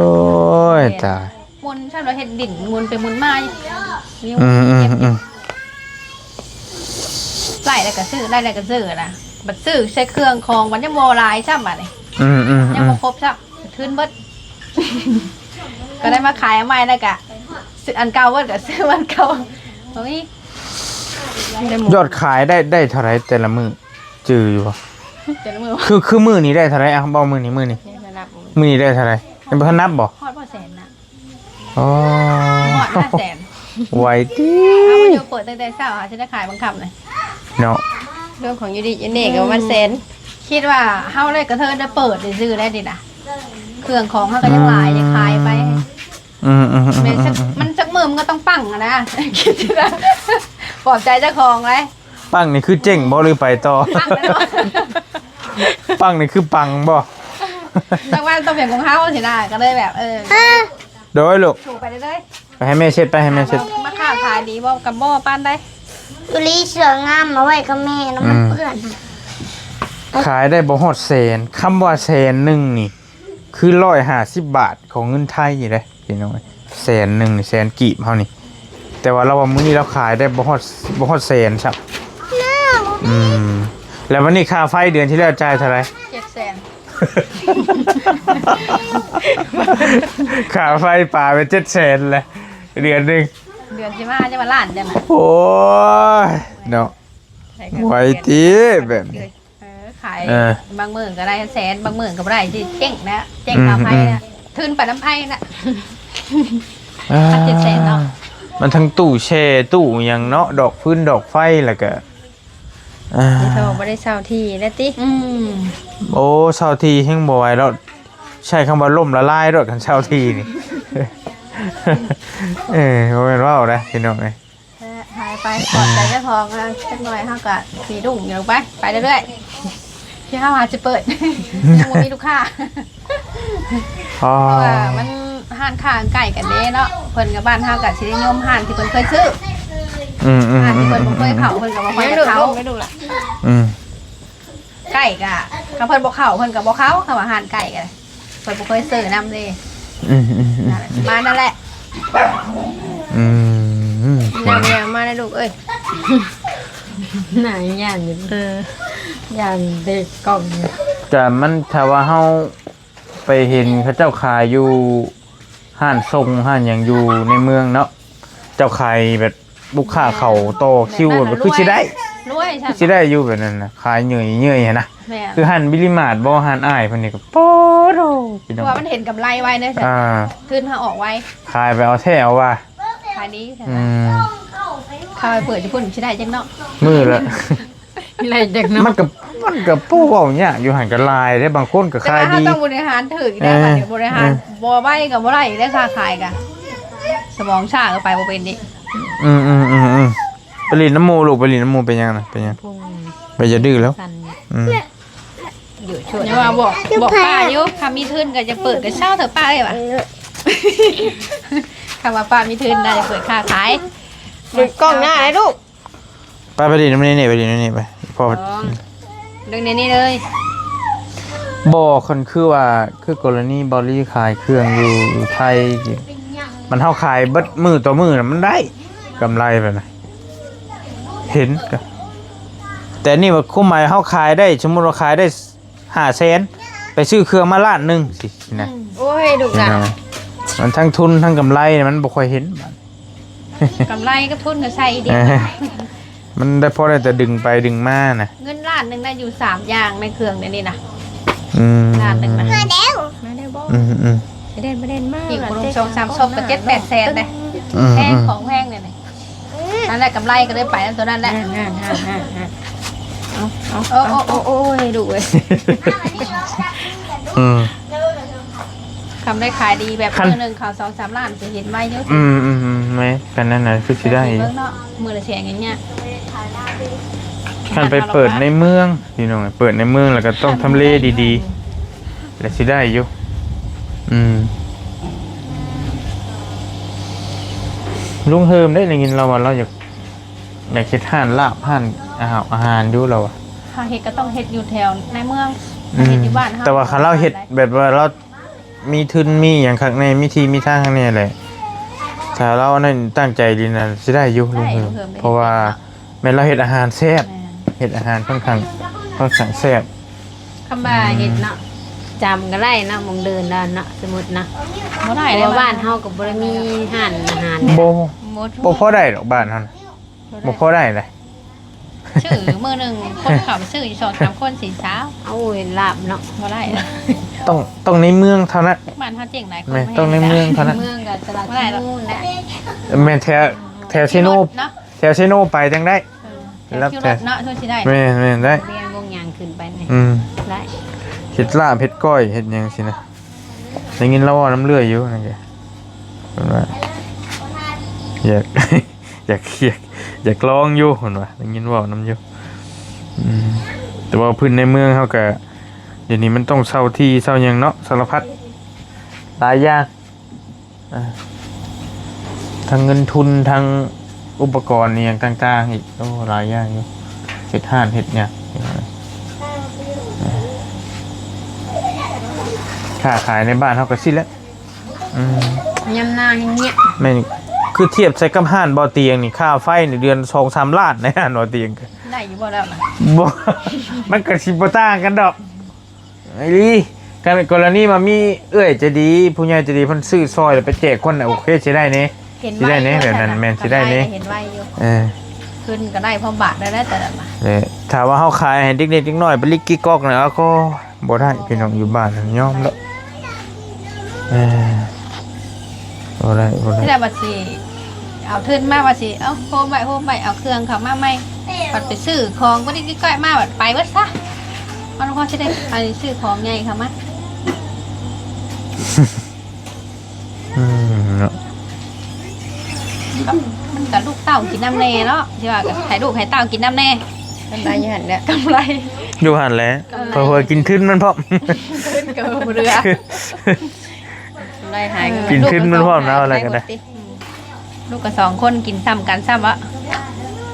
ຍ ແມ່ນ ຕາຍ ໝຸນຊ້ຳ ລາວເຮັດດິນໝຸນໄປໝຸນມາຢູ່ ອືມໆໆ ໄລ່ແລ້ວກໍຊື້ ໄລ່ແລ້ວກໍຊື້ນະ ບັດຊື້ໃສ່ເຄື່ອງຂອງ ມັນຍັງບໍ່ຫຼາຍຊ້ຳບາດນີ້ ອືມໆ ຍັງບໍ່ຄົບຊ້ຳ ທຶນເບິດ ກໍໄດ້ມາຂາຍອັນໃໝ່ ແລ້ວກະຊື້ອັນເກົ່າເບິດ ກະຊື້ອັນເກົ່າ ໂອ້ຍ ຍອດຂາຍໄດ້ ໄດ້ເທົ່າໃດແຕ່ລະມື້ ຈື່ຢູ່ບໍ່? ແຕ່ລະມື້ ຄື ຄືມື້ນີ້ໄດ້ເທົ່າໃດ? ເອົາ ເວົ້າມື້ນີ້ ມື້ນີ້ ຍັງບໍ່ນັບ ມື້ນີ້ໄດ້ເທົ່າໃດ? ຍັງບໍ່ທັນນັບບໍ່? ຮອດບໍ່ແສນນະ? ອໍ ຮອດຫ້າແສນ ໄວຕິ ເຮົາຢູ່ເປີດຕັ້ງແຕ່ເຊົ້າ ຫາຊິໄດ້ຂາຍບາງຄ່ຳເລີຍເນາະ ເລື່ອງຂອງຢູ່ດີຢູ່ນີ້ກໍປະມານແສນ ອືມ ຄິດວ່າເຮົາໄດ້ກະເທີໄດ້ເປີດຊື່ໆ ໄດ້ນີ້ນະ ເຄື່ອງຂອງເຮົາກໍຍັງຫຼາຍ ອືມ ຍັງຂາຍໄປ ອືມໆໆໆ ແມ່ນ ມັນຈັກມື້ມັນກໍຕ້ອງປັງຫັ້ນນະ ຄິດວ່າ ປອບໃຈເຈົ້າຂອງໄດ໋ ປັງນີ້ຄືເຈັງບໍ່ ຫຼືໄປຕໍ່? ປັງແນ່ນອນ ປັງນີ້ຄືປັງບໍ່? ຈັກວ່າຕ້ອງເປັນຂອງເຮົາຊີ້ນະ ກໍເລີຍແບບ ເອີ ໂດຍລູກ ຖືໄປເລື້ອຍໆ ໄປໃຫ້ແມ່ເຊັດ ໄປໃຫ້ແມ່ເຊັດ ມາຄ້າຂາຍດີບໍ່? ກໍບໍ່ປານໃດ ອີ່ຫຼີ ເສື້ອງາມເອົາໄວ້ກັບແມ່ນຳ ອືມ ມັນເປື້ອນ ຂາຍໄດ້ບໍ່ຮອດແສນ ຄຳວ່າແສນໜຶ່ງນີ້ ຄືຮ້ອຍຫ້າສິບບາດຂອງເງິນໄທນີ້ເດ້ພີ່ນ້ອງ ແສນໜຶ່ງນີ້ ແສນກີບເຮົານີ້ ແຕ່ວ່າລາວວ່າມື້ນີ້ລາວຂາຍໄດ້ບໍ່ຮອດ ບໍ່ຮອດແສນຊ້ຳ ອືມ ແລ້ວວັນນີ້ຄ່າໄຟເດືອນທີ່ແລ້ວຈ່າຍເທົ່າໃດ? ເຈັດແສນ ຄ່າໄຟປາໄປເຈັດແສນແຫຼະ ເດືອນໜຶ່ງ ເດືອນຊິມາຈະມາລ້ານຈັ່ງນະ ໂອ້ຍ ເນາະ ໄວຕິແບບນີ້ ເອີ ຂາຍ ເອີ ບາງມື້ກໍໄດ້ແສນ ບາງມື້ກໍບໍ່ໄດ້ ຊິເຈັງນະ ເຈັງຄ່າໄຟນະ ອືມ ທຶນໄປນຳໄພນະ ອ່າ ເຈັດແສນເນາະ ມັນທັງຕູ້ແຊ່ ຕູ້ຫຍັງເນາະ ດອກຟືນ ດອກໄຟ ແລ້ວກໍ ອ່າ ບໍ່ໄດ້ເຊົ່າທີ່ແລ້ວຕິ ອືມ ໂອ້ ເຊົ່າທີ່ແຮງບໍ່ໄຫວແລ້ວ ໃຊ້ຄຳວ່າລົ້ມລະລາຍໂລດ ຄັນເຊົ່າທີ່ນີ້ ເອີ ບໍ່ແມ່ນເວົ້າເດ້ພີ່ນ້ອງເອີຍ ແທ້ ຫາຍໄປ ຂອບໃຈເຈົ້າຂອງ ເອີ ຈັກໜ່ອຍເຮົາກໍຊິລຸ້ງຢູ່ໄປ ໄປເລື້ອຍໆ ທີ່ເຮົາຫາຊິເປີດ ຍັງບໍ່ມີລູກຄ້າ ອໍ ເພາະວ່າມັນຮ້ານຄ້າໃກ້ກັນເດ້ເນາະ ເພິ່ນກັບບ້ານເຮົາກໍຊິນິຍົມຮ້ານທີ່ເພິ່ນເຄີຍຊື້ ອືມໆໆໆ ຮ້ານທີ່ເພິ່ນບໍ່ເຄີຍເຂົ້າ ເພິ່ນກໍບໍ່ຄ່ອຍຢາກເຂົ້າ ອືມ ໃກ້ກະ ຄັນເພິ່ນບໍ່ເຂົ້າ ເພິ່ນກໍບໍ່ເຂົ້າ ຄຳວ່າຮ້ານໃກ້ກະ ເພິ່ນບໍ່ເຄີຍຊື້ນຳເດ້ ອືມໆໆໆ ນັ້ນແຫຼະ ປະມານນັ້ນແຫຼະ ອືມ ແນວ ແນວມາເດ້ລູກເອີຍ ໜ້າຢ້ານຢູ່ ເອີ ຢ້ານເດັກກ້ອງ ກະມັນ ຖ້າວ່າເຮົາ ໄປເຫັນເຂົາເຈົ້າຂາຍຢູ່ຮ້ານສົ່ງຮ້ານຫຍັງຢູ່ໃນເມືອງເນາະ ເຈົ້າຂາຍແບບລູກຄ້າເຂົາຕໍ່ຄິວ ແບບຄືຊິໄດ້ ລວຍ ຄືຊິໄດ້ຢູ່ແບບນັ້ນນະ ຂາຍເຫຍື່ອຍໆຫັ້ນນະ ແມ່ນ ຄືຮ້ານບິລິມາດບໍ່ ຮ້ານອ້າຍເພິ່ນນີ້ກໍ ໂອ້ໂຫ ພີ່ນ້ອງ ເພາະວ່າມັນເຫັນກຳໄລໄວເດ້ ອ່າ ທຶນເຮົາອອກໄວ ຂາຍໄປເອົາແທ້ເອົາວ່າ ຂາຍດີ ອືມ ເຂົາເປີດຢູ່ພຸ້ນຊິໄດ້ຈັກເນາະ ມື້ລະ ໄດ້ຈັກເນາະ ມັນກໍ ມັນກໍພໍເວົ້າຍາກຢູ່ຫັ້ນກໍຫຼາຍເດ້ ບາງຄົນກໍຂາຍດີ ແຕ່ວ່າເຮົາຕ້ອງບໍລິຫານຖືກເດ້ ເອີ ບັດນີ້ບໍລິຫານ ເອີ ບໍ່ໄວກໍບໍ່ໄດ້ເດ້ ຄ້າຂາຍກໍສະໝອງຊ້າກໍໄປບໍ່ເປັນອີກ ອືມໆໆໆ ໄປຫຼິ້ນນຳໝູ່ລູກ ໄປຫຼິ້ນນຳໝູ່ ເປັນຫຍັງນະ ເປັນຫຍັງ ໄປຢ່າດື້ແລ້ວ ອືມ ຢູ່ຊ່ວຍ ຢ່າວ່າບອກ ບອກປ້າຢູ່ ຄັນມີທຶນກໍຈະເປີດແຕ່ເຊົ້າເຖາະປ້າເອີຍວ່າ ຄັນວ່າປ້າມີທຶນນະຈະເປີດຄ້າຂາຍ ເບິ່ງກ້ອງໜ້າໃຫ້ລູກ ໄປ ໄປຫຼິ້ນນຳນີ້ ໄປຫຼິ້ນນຳນີ້ໄປ ພໍ່ ອໍ ເລື່ອງໃນນີ້ເລີຍ ບໍ່ ຄັນຄືວ່າ ຄືກໍລະນີເບົາລີຂາຍເຄື່ອງຢູ່ໄທ ມັນເຮົາຂາຍເບິດມື້ຕໍ່ມື້ນະ ມັນໄດ້ກຳໄລແບບນັ້ນ ເຫັນ ແຕ່ນີ້ວ່າຄວາມໝາຍເຮົາຂາຍໄດ້ ສົມມຸດວ່າຂາຍໄດ້ຫ້າແສນ ໄປຊື້ເຄື່ອງມາລ້ານໜຶ່ງຊີ້ນະ ອືມ ໂອ້ຍ ລູກຫຼານ ມັນທັງທຶນທັງກຳໄລ ມັນບໍ່ຄ່ອຍເຫັນ ກຳໄລກັບທຶນກໍໃສ່ອີກເດ້ ເອີ ມັນໄດ້ພໍໄດ້ແຕ່ດຶງໄປດຶງມານະ ເງິນລ້ານໜຶ່ງນະ ຢູ່ສາມຢ່າງໃນເຄື່ອງດຽວນີ້ນະ ອືມ ລ້ານໜຶ່ງນະ ມາແລ້ວ ມາແລ້ວບໍ່ ອືມໆ ໄປເດັ່ນ ໄປເດັ່ນມາ ອີກບໍ່ລົງສອງສາມສົບກໍເຈັດແປດແສນເດ້ ອືມໆ ແພງ ຂອງແພງເດນີ້ ນັ້ນແຫຼະ ກຳໄລກໍເລີຍໄປນຳຕົວນັ້ນແຫຼະ ເອົາ ເອົາ ໂອ້ ໂອ້ ໂອ້ຍ ລູກເອີຍ ອືມ ຄຳໄດ້ຂາຍດີແບບມື້ໜຶ່ງເຂົາສອງສາມລ້ານ ຊິເຫັນໄວຢູ່ ອືມໆໆ ແມ່ນ ຄັນນັ້ນນະຄືຊິໄດ້ຢູ່ ເບິ່ງເນາະ ມື້ລະແສນຫຍັງຍາກ ຄັນໄປເປີດໃນເມືອງ ພີ່ນ້ອງ ເປີດໃນເມືອງແລ້ວກໍຕ້ອງທຳເລດີໆ ແລ້ວຊິໄດ້ຢູ່ ອືມ ລຸງເຮີມເດ້ ໄດ້ຍິນລາວວ່າລາວຢາກ ຢາກເຮັດຮ້ານລາບ ຮ້ານອາຫານຢູ່ລາວວ່າ ຖ້າເຮັດກໍຕ້ອງເຮັດຢູ່ແຖວໃນເມືອງ ອືມ ເຮັດຢູ່ບ້ານເຮົາ ແຕ່ວ່າຄັນລາວເຮັດແບບວ່າລາວມີທຶນມີຫຍັງຄັກແນ່ ມີທີ່ມີທາງຄັກແນ່ແຫຼະ ຖ້າລາວນັ້ນຕັ້ງໃຈດີນະ ຊິໄດ້ຢູ່ ໄດ້ ລຸງເຮີມ ລຸງເຮີມ ເພາະວ່າ ແມ່ນລາວເຮັດອາຫານແຊບ ແມ່ນ ເຮັດອາຫານຂ້ອນຂ້າງ ຂ້ອນຂ້າງແຊບ ຄຳວ່າ ອືມ ເຮັດເນາະ ຈຳກໍໄດ້ເນາະ ໝ່ອງເດີນລາວເນາະ ສົມມຸດເນາະ ບໍ່ໄດ້ເດ້ ເພາະວ່າບ້ານເຮົາກໍບໍ່ໄດ້ມີຮ້ານອາຫານ ບໍ່ ບໍ່ ບໍ່ພໍໄດ້ດອກບ້ານເຮົານະ ບໍ່ພໍໄດ້ເດ້ ຊື້ມື້ໜຶ່ງຄົນເຂົ້າໄປຊື້ຢູ່ສອງສາມຄົນ ສີ່ສາວ ເອົາເຫັນລາບເນາະ ບໍ່ໄດ້ ຕ້ອງ ຕ້ອງໃນເມືອງເທົ່ານັ້ນ ບ້ານເຮົາເຈັງຫຼາຍຄົນ ແມ່ນ ຕ້ອງໃນເມືອງເທົ່ານັ້ນ ເມືອງກໍຕະຫຼາດ ບໍ່ໄດ້ດອກ ແມ່ນແຖວ ແຖວເຊໂນ ເນາະ ແຖວເຊໂນໄປຈັ່ງໄດ້ ເອີ ແຖວຄິວລົດເນາະ ຄືຊິໄດ້ ແມ່ນໆ ໄດ້ ວຽງວົງຫຍັງຂຶ້ນໄປນີ້ ອືມ ໄດ້ ເຮັດລາບເຮັດກ້ອຍເຮັດຫຍັງຊີ້ນະ ໄດ້ຍິນລາວເວົ້ານຳເລື້ອຍຢູ່ນັ້ນກະ ເພິ່ນວ່າ ຢາກ ຢາກ ຢາກ ຢາກລອງຢູ່ ເພິ່ນວ່າ ໄດ້ຍິນເວົ້ານຳຢູ່ ອືມ ແຕ່ວ່າພື້ນໃນເມືອງເຮົາກະ ດຽວນີ້ມັນຕ້ອງເຊົ່າທີ່ເຊົ່າຫຍັງເນາະ ສາລະພັດຫຼາຍຢ່າງ ອ່າ ທັງເງິນທຶນ ທັງອຸປະກອນອີ່ຫຍັງຕ່າງໆອີກ ໂອ້ ຫຼາຍຢ່າງຢູ່ ເຮັດຮ້ານເຮັດຫຍັງ ຄ້າຂາຍໃນບ້ານເຮົາກໍຊີ້ແຫຼະ ອືມ ຍາມໜ້າແຮງງຽບ ແມ່ນ ຄືທຽບໃສ່ກັບຮ້ານບໍ່ຕຽງນີ້ ຄ່າໄຟນີ້ເດືອນສອງສາມລ້ານໃນຮ້ານບໍ່ຕຽງ ໄດ້ຢູ່ບໍ່ແລ້ວນະ ບໍ່ ມັນກໍຊິບໍ່ຕ່າງກັນດອກ ອີ່ຫຼີ ຄັນກໍລະນີວ່າມີເອື້ອຍໃຈດີ ຜູ້ໃຫຍ່ໃຈດີເພິ່ນຊື້ຊ່ອຍແລ້ວໄປແຈກຄົນນະ ໂອເຄ ຊິໄດ້ແດ່ ເຫັນ ຊິໄດ້ແດ່ ແບບນັ້ນ ແມ່ນ ຊິໄດ້ແດ່ ເຫັນໄວຢູ່ ເອີ ຂຶ້ນກໍໄດ້ພໍບາດໄດ້ແລ້ວ ແຕ່ລະ ແລະ ຖ້າວ່າເຮົາຂາຍໃຫ້ເດັກໆເດັກນ້ອຍໄປລິກກິກກອກນະ ເອົາກໍບໍ່ໄດ້ ພີ່ນ້ອງ ຢູ່ບ້ານນັ້ນຍອມແລ້ວ ເອີ ບໍ່ໄດ້ ບໍ່ໄດ້ ທີ່ແລກວ່າຊິເອົາທຶນມາ ວ່າຊິເອົາໂຮມໄວ້ ໂຮມໄວ້ ເອົາເຄື່ອງເຂົ້າມາໃໝ່ ບັດໄປຊື້ຂອງບໍ່ໄດ້ກິນກ້ອຍມາ ບັດໄປເບິດຊະ ມັນພໍຊິໄດ້ໄປຊື້ຂອງໃຫຍ່ເຂົ້າມາ ອືມ ເນາະ ມັນກໍລູກເຕົ້າກິນນຳແດ່ເນາະ ຊິວ່າກໍໃຫ້ລູກໃຫ້ເຕົ້າກິນນຳແດ່ ກຳໄລຢູ່ຫັ້ນແຫຼະ ກຳໄລ ຢູ່ຫັ້ນແຫຼະ ເອີ ເພື່ອກິນທຶນມັນພ້ອມ ທຶນກໍບໍ່ເຫຼືອ ໄດ້ຫາຍ ກິນທຶນມັນພ້ອມນະ ອະໄລກໍໄດ້ ອືມ ລູກກໍສອງຄົນກິນຊ້ຳກັນຊ້ຳວະ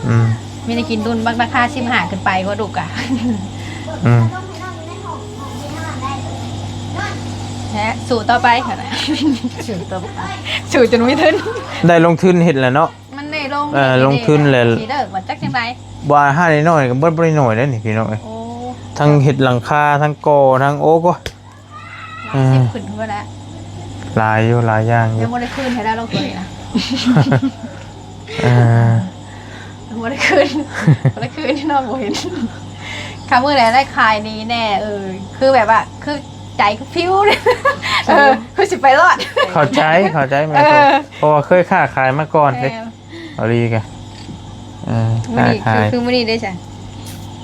ອືມ ມີແຕ່ກິນລຸ້ນບັກລາຄາສິບຫ້າຂຶ້ນໄປບໍ່ ລູກກະ ອືມ ແທ້ ສູ້ຕໍ່ໄປ ສູ້ຕໍ່ໄປ ສູ້ຈົນມີທຶນ ໄດ້ລົງທຶນເຮັດແລ້ວເນາະ ມັນໄດ້ລົງ ເອີ ລົງທຶນແລ້ວ ຊິເລີກວ່າຈັກຈັ່ງໃດ ວ່າຫາໄດ້ໜ້ອຍກໍເບິດບໍ່ໄດ້ໜ້ອຍເດ້ນີ້ ພີ່ນ້ອງເອີຍ ໂອ້ ທັງເຮັດຫຼັງຄາ ທັງກໍ່ ທັງ ໂອ້ ກໍ ເອີ ສິບຂຶ້ນພຸ້ນແຫຼະ ຫຼາຍຢູ່ ຫຼາຍຢ່າງຢູ່ ຍັງບໍ່ໄດ້ຄືນໃຫ້ລາວດອກ ຕົວນີ້ນະ ເອີ ຍັງບໍ່ໄດ້ຄືນ ບໍ່ໄດ້ຄືນ ນອນບໍ່ເຫັນ ຄຳມື້ໃດໄດ້ຂາຍດີແດ່ ເອີ ຄືແບບວ່າ ຄືໃຈຄືຟິວ ເອີ ຄືຊິໄປລອດ ເຂົ້າໃຈ ເຂົ້າໃຈແມ່ ເອີ ເພາະວ່າເຄີຍຄ້າຂາຍມາກ່ອນເດ້ ເອີ ເອົາດີກະ ເອີ ມື້ນີ້ ຄ້າຂາຍ ຄື ຄືມື້ນີ້ເດ້ຊັ້ນ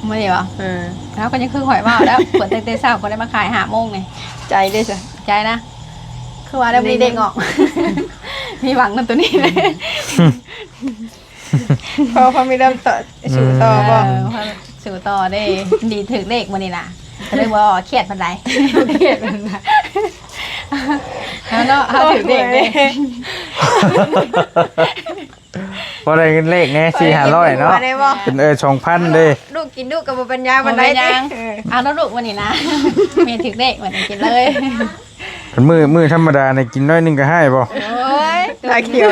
ມື້ນີ້ບໍ? ເອີ ເຮົາກໍຍັງຄືຂ້ອຍເວົ້າແລ້ວ ເປີດຕັ້ງແຕ່ເຊົ້າ ກໍໄດ້ມາຂາຍຫ້າໂມງນີ້ ໃຈເດ້ຊັ້ນ ໃຈນະ ຄືວ່າແລ້ວມີເດ້ງອອກ ມີຫວັງນຳໂຕນີ້ ພໍ ພໍມີແຮງຕໍ່ ສູ້ຕໍ່ບໍ? ເອີ ສູ້ຕໍ່ເດ້ ດີຖືກເລກມື້ນີ້ນະ ກໍເລີຍບໍ່ຄຽດປານໃດ ຄຽດປານໃດ ເຮົາເນາະ ເຮົາຖືກເລກເດ້ ພໍໄດ້ເງິນເລກແດ່ ສີ່ຫ້າຮ້ອຍເນາະ ເປັນ ເອີ ສອງພັນເດ້ ລູກກິນດຸກໍບໍ່ເປັນຫຍັງປານໃດຕິ ເອີ ເອົາເນາະລູກມື້ນີ້ນະ ແມ່ຖືກເລກມື້ນີ້ກິນເລີຍ ມື້ ມື້ທຳມະດານີ້ກິນໜ້ອຍໜຶ່ງກໍຮ້າຍບໍ? ໂອ້ຍ ຕາຂຽວ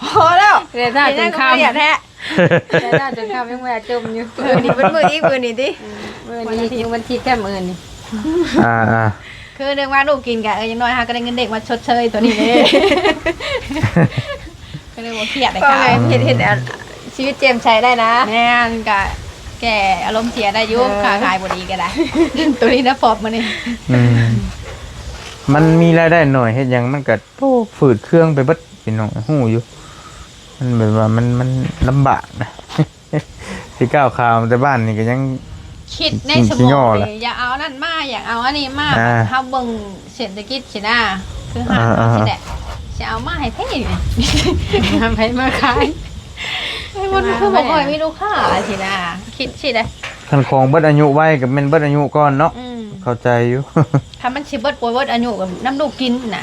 ພໍແລ້ວ ເດຊາຈົນຄ່ຳ ແທ້ ເດຊາຈົນຄ່ຳຍັງວ່າຈົ່ມຢູ່ ມື້ນີ້ເປັນມື້ອີກມື້ນີ້ຕິ ມື້ນີ້ວັນທີແທ້ມື້ນີ້ ອ່າໆ ຄືເລື່ອງວ່າລູກກິນກະ ເອີ ຢ່າງໜ້ອຍເຮົາກໍໄດ້ເງິນເດັກມາຊົດເຊີຍໂຕນີ້ເດ້ ກໍເລີຍບໍ່ຄຽດເລີຍ ກໍເຮັດ ເຮັດໃຫ້ຊີວິດແຈ່ມໃສໄດ້ນະ ແມ່ນ ກະແກ້ອາລົມເສຍໄດ້ຢູ່ ເອີ ຄ້າຂາຍບໍ່ດີກໍໄດ້ ໂຕນີ້ນະຟອບມື້ນີ້ ອືມ ມັນມີລາຍໄດ້ໜ້ອຍ ເຮັດຫຍັງມັນກໍ ໂອ້ ຝືດເຄືອງໄປເບິດ ພີ່ນ້ອງ ຮູ້ຢູ່ ມັນແບບວ່າມັນ ມັນລຳບາກນະ ຊິກ້າວຂາວມາແຕ່ບ້ານນີ້ກໍຍັງ ຄິດໃນສະໝອງນີ້ ຢາກເອົາອັນນັ້ນມາ ຢາກເອົາອັນນີ້ມາ ອ່າ ເຮົາເບິ່ງເສດຖະກິດຊີ້ນະ ຄືຮ້ານເຮົາຊີ້ແຫຼະ ອ່າໆ ຊິເອົາມາໃຫ້ເພນີ້ ນຳໃຜມາຂາຍ ມັນຄືບໍ່ຄ່ອຍມີລູກຄ້າຊີ້ນະ ຄິດຊີ້ເດ້ ຄັນຂອງເບິດອາຍຸໄວກໍແມ່ນເບິດອາຍຸກ່ອນເນາະ ອືມ ເຂົ້າໃຈຢູ່ ຖ້າມັນຊິເບິດບໍ່ເບິດອາຍຸກໍນຳລູກກິນນະ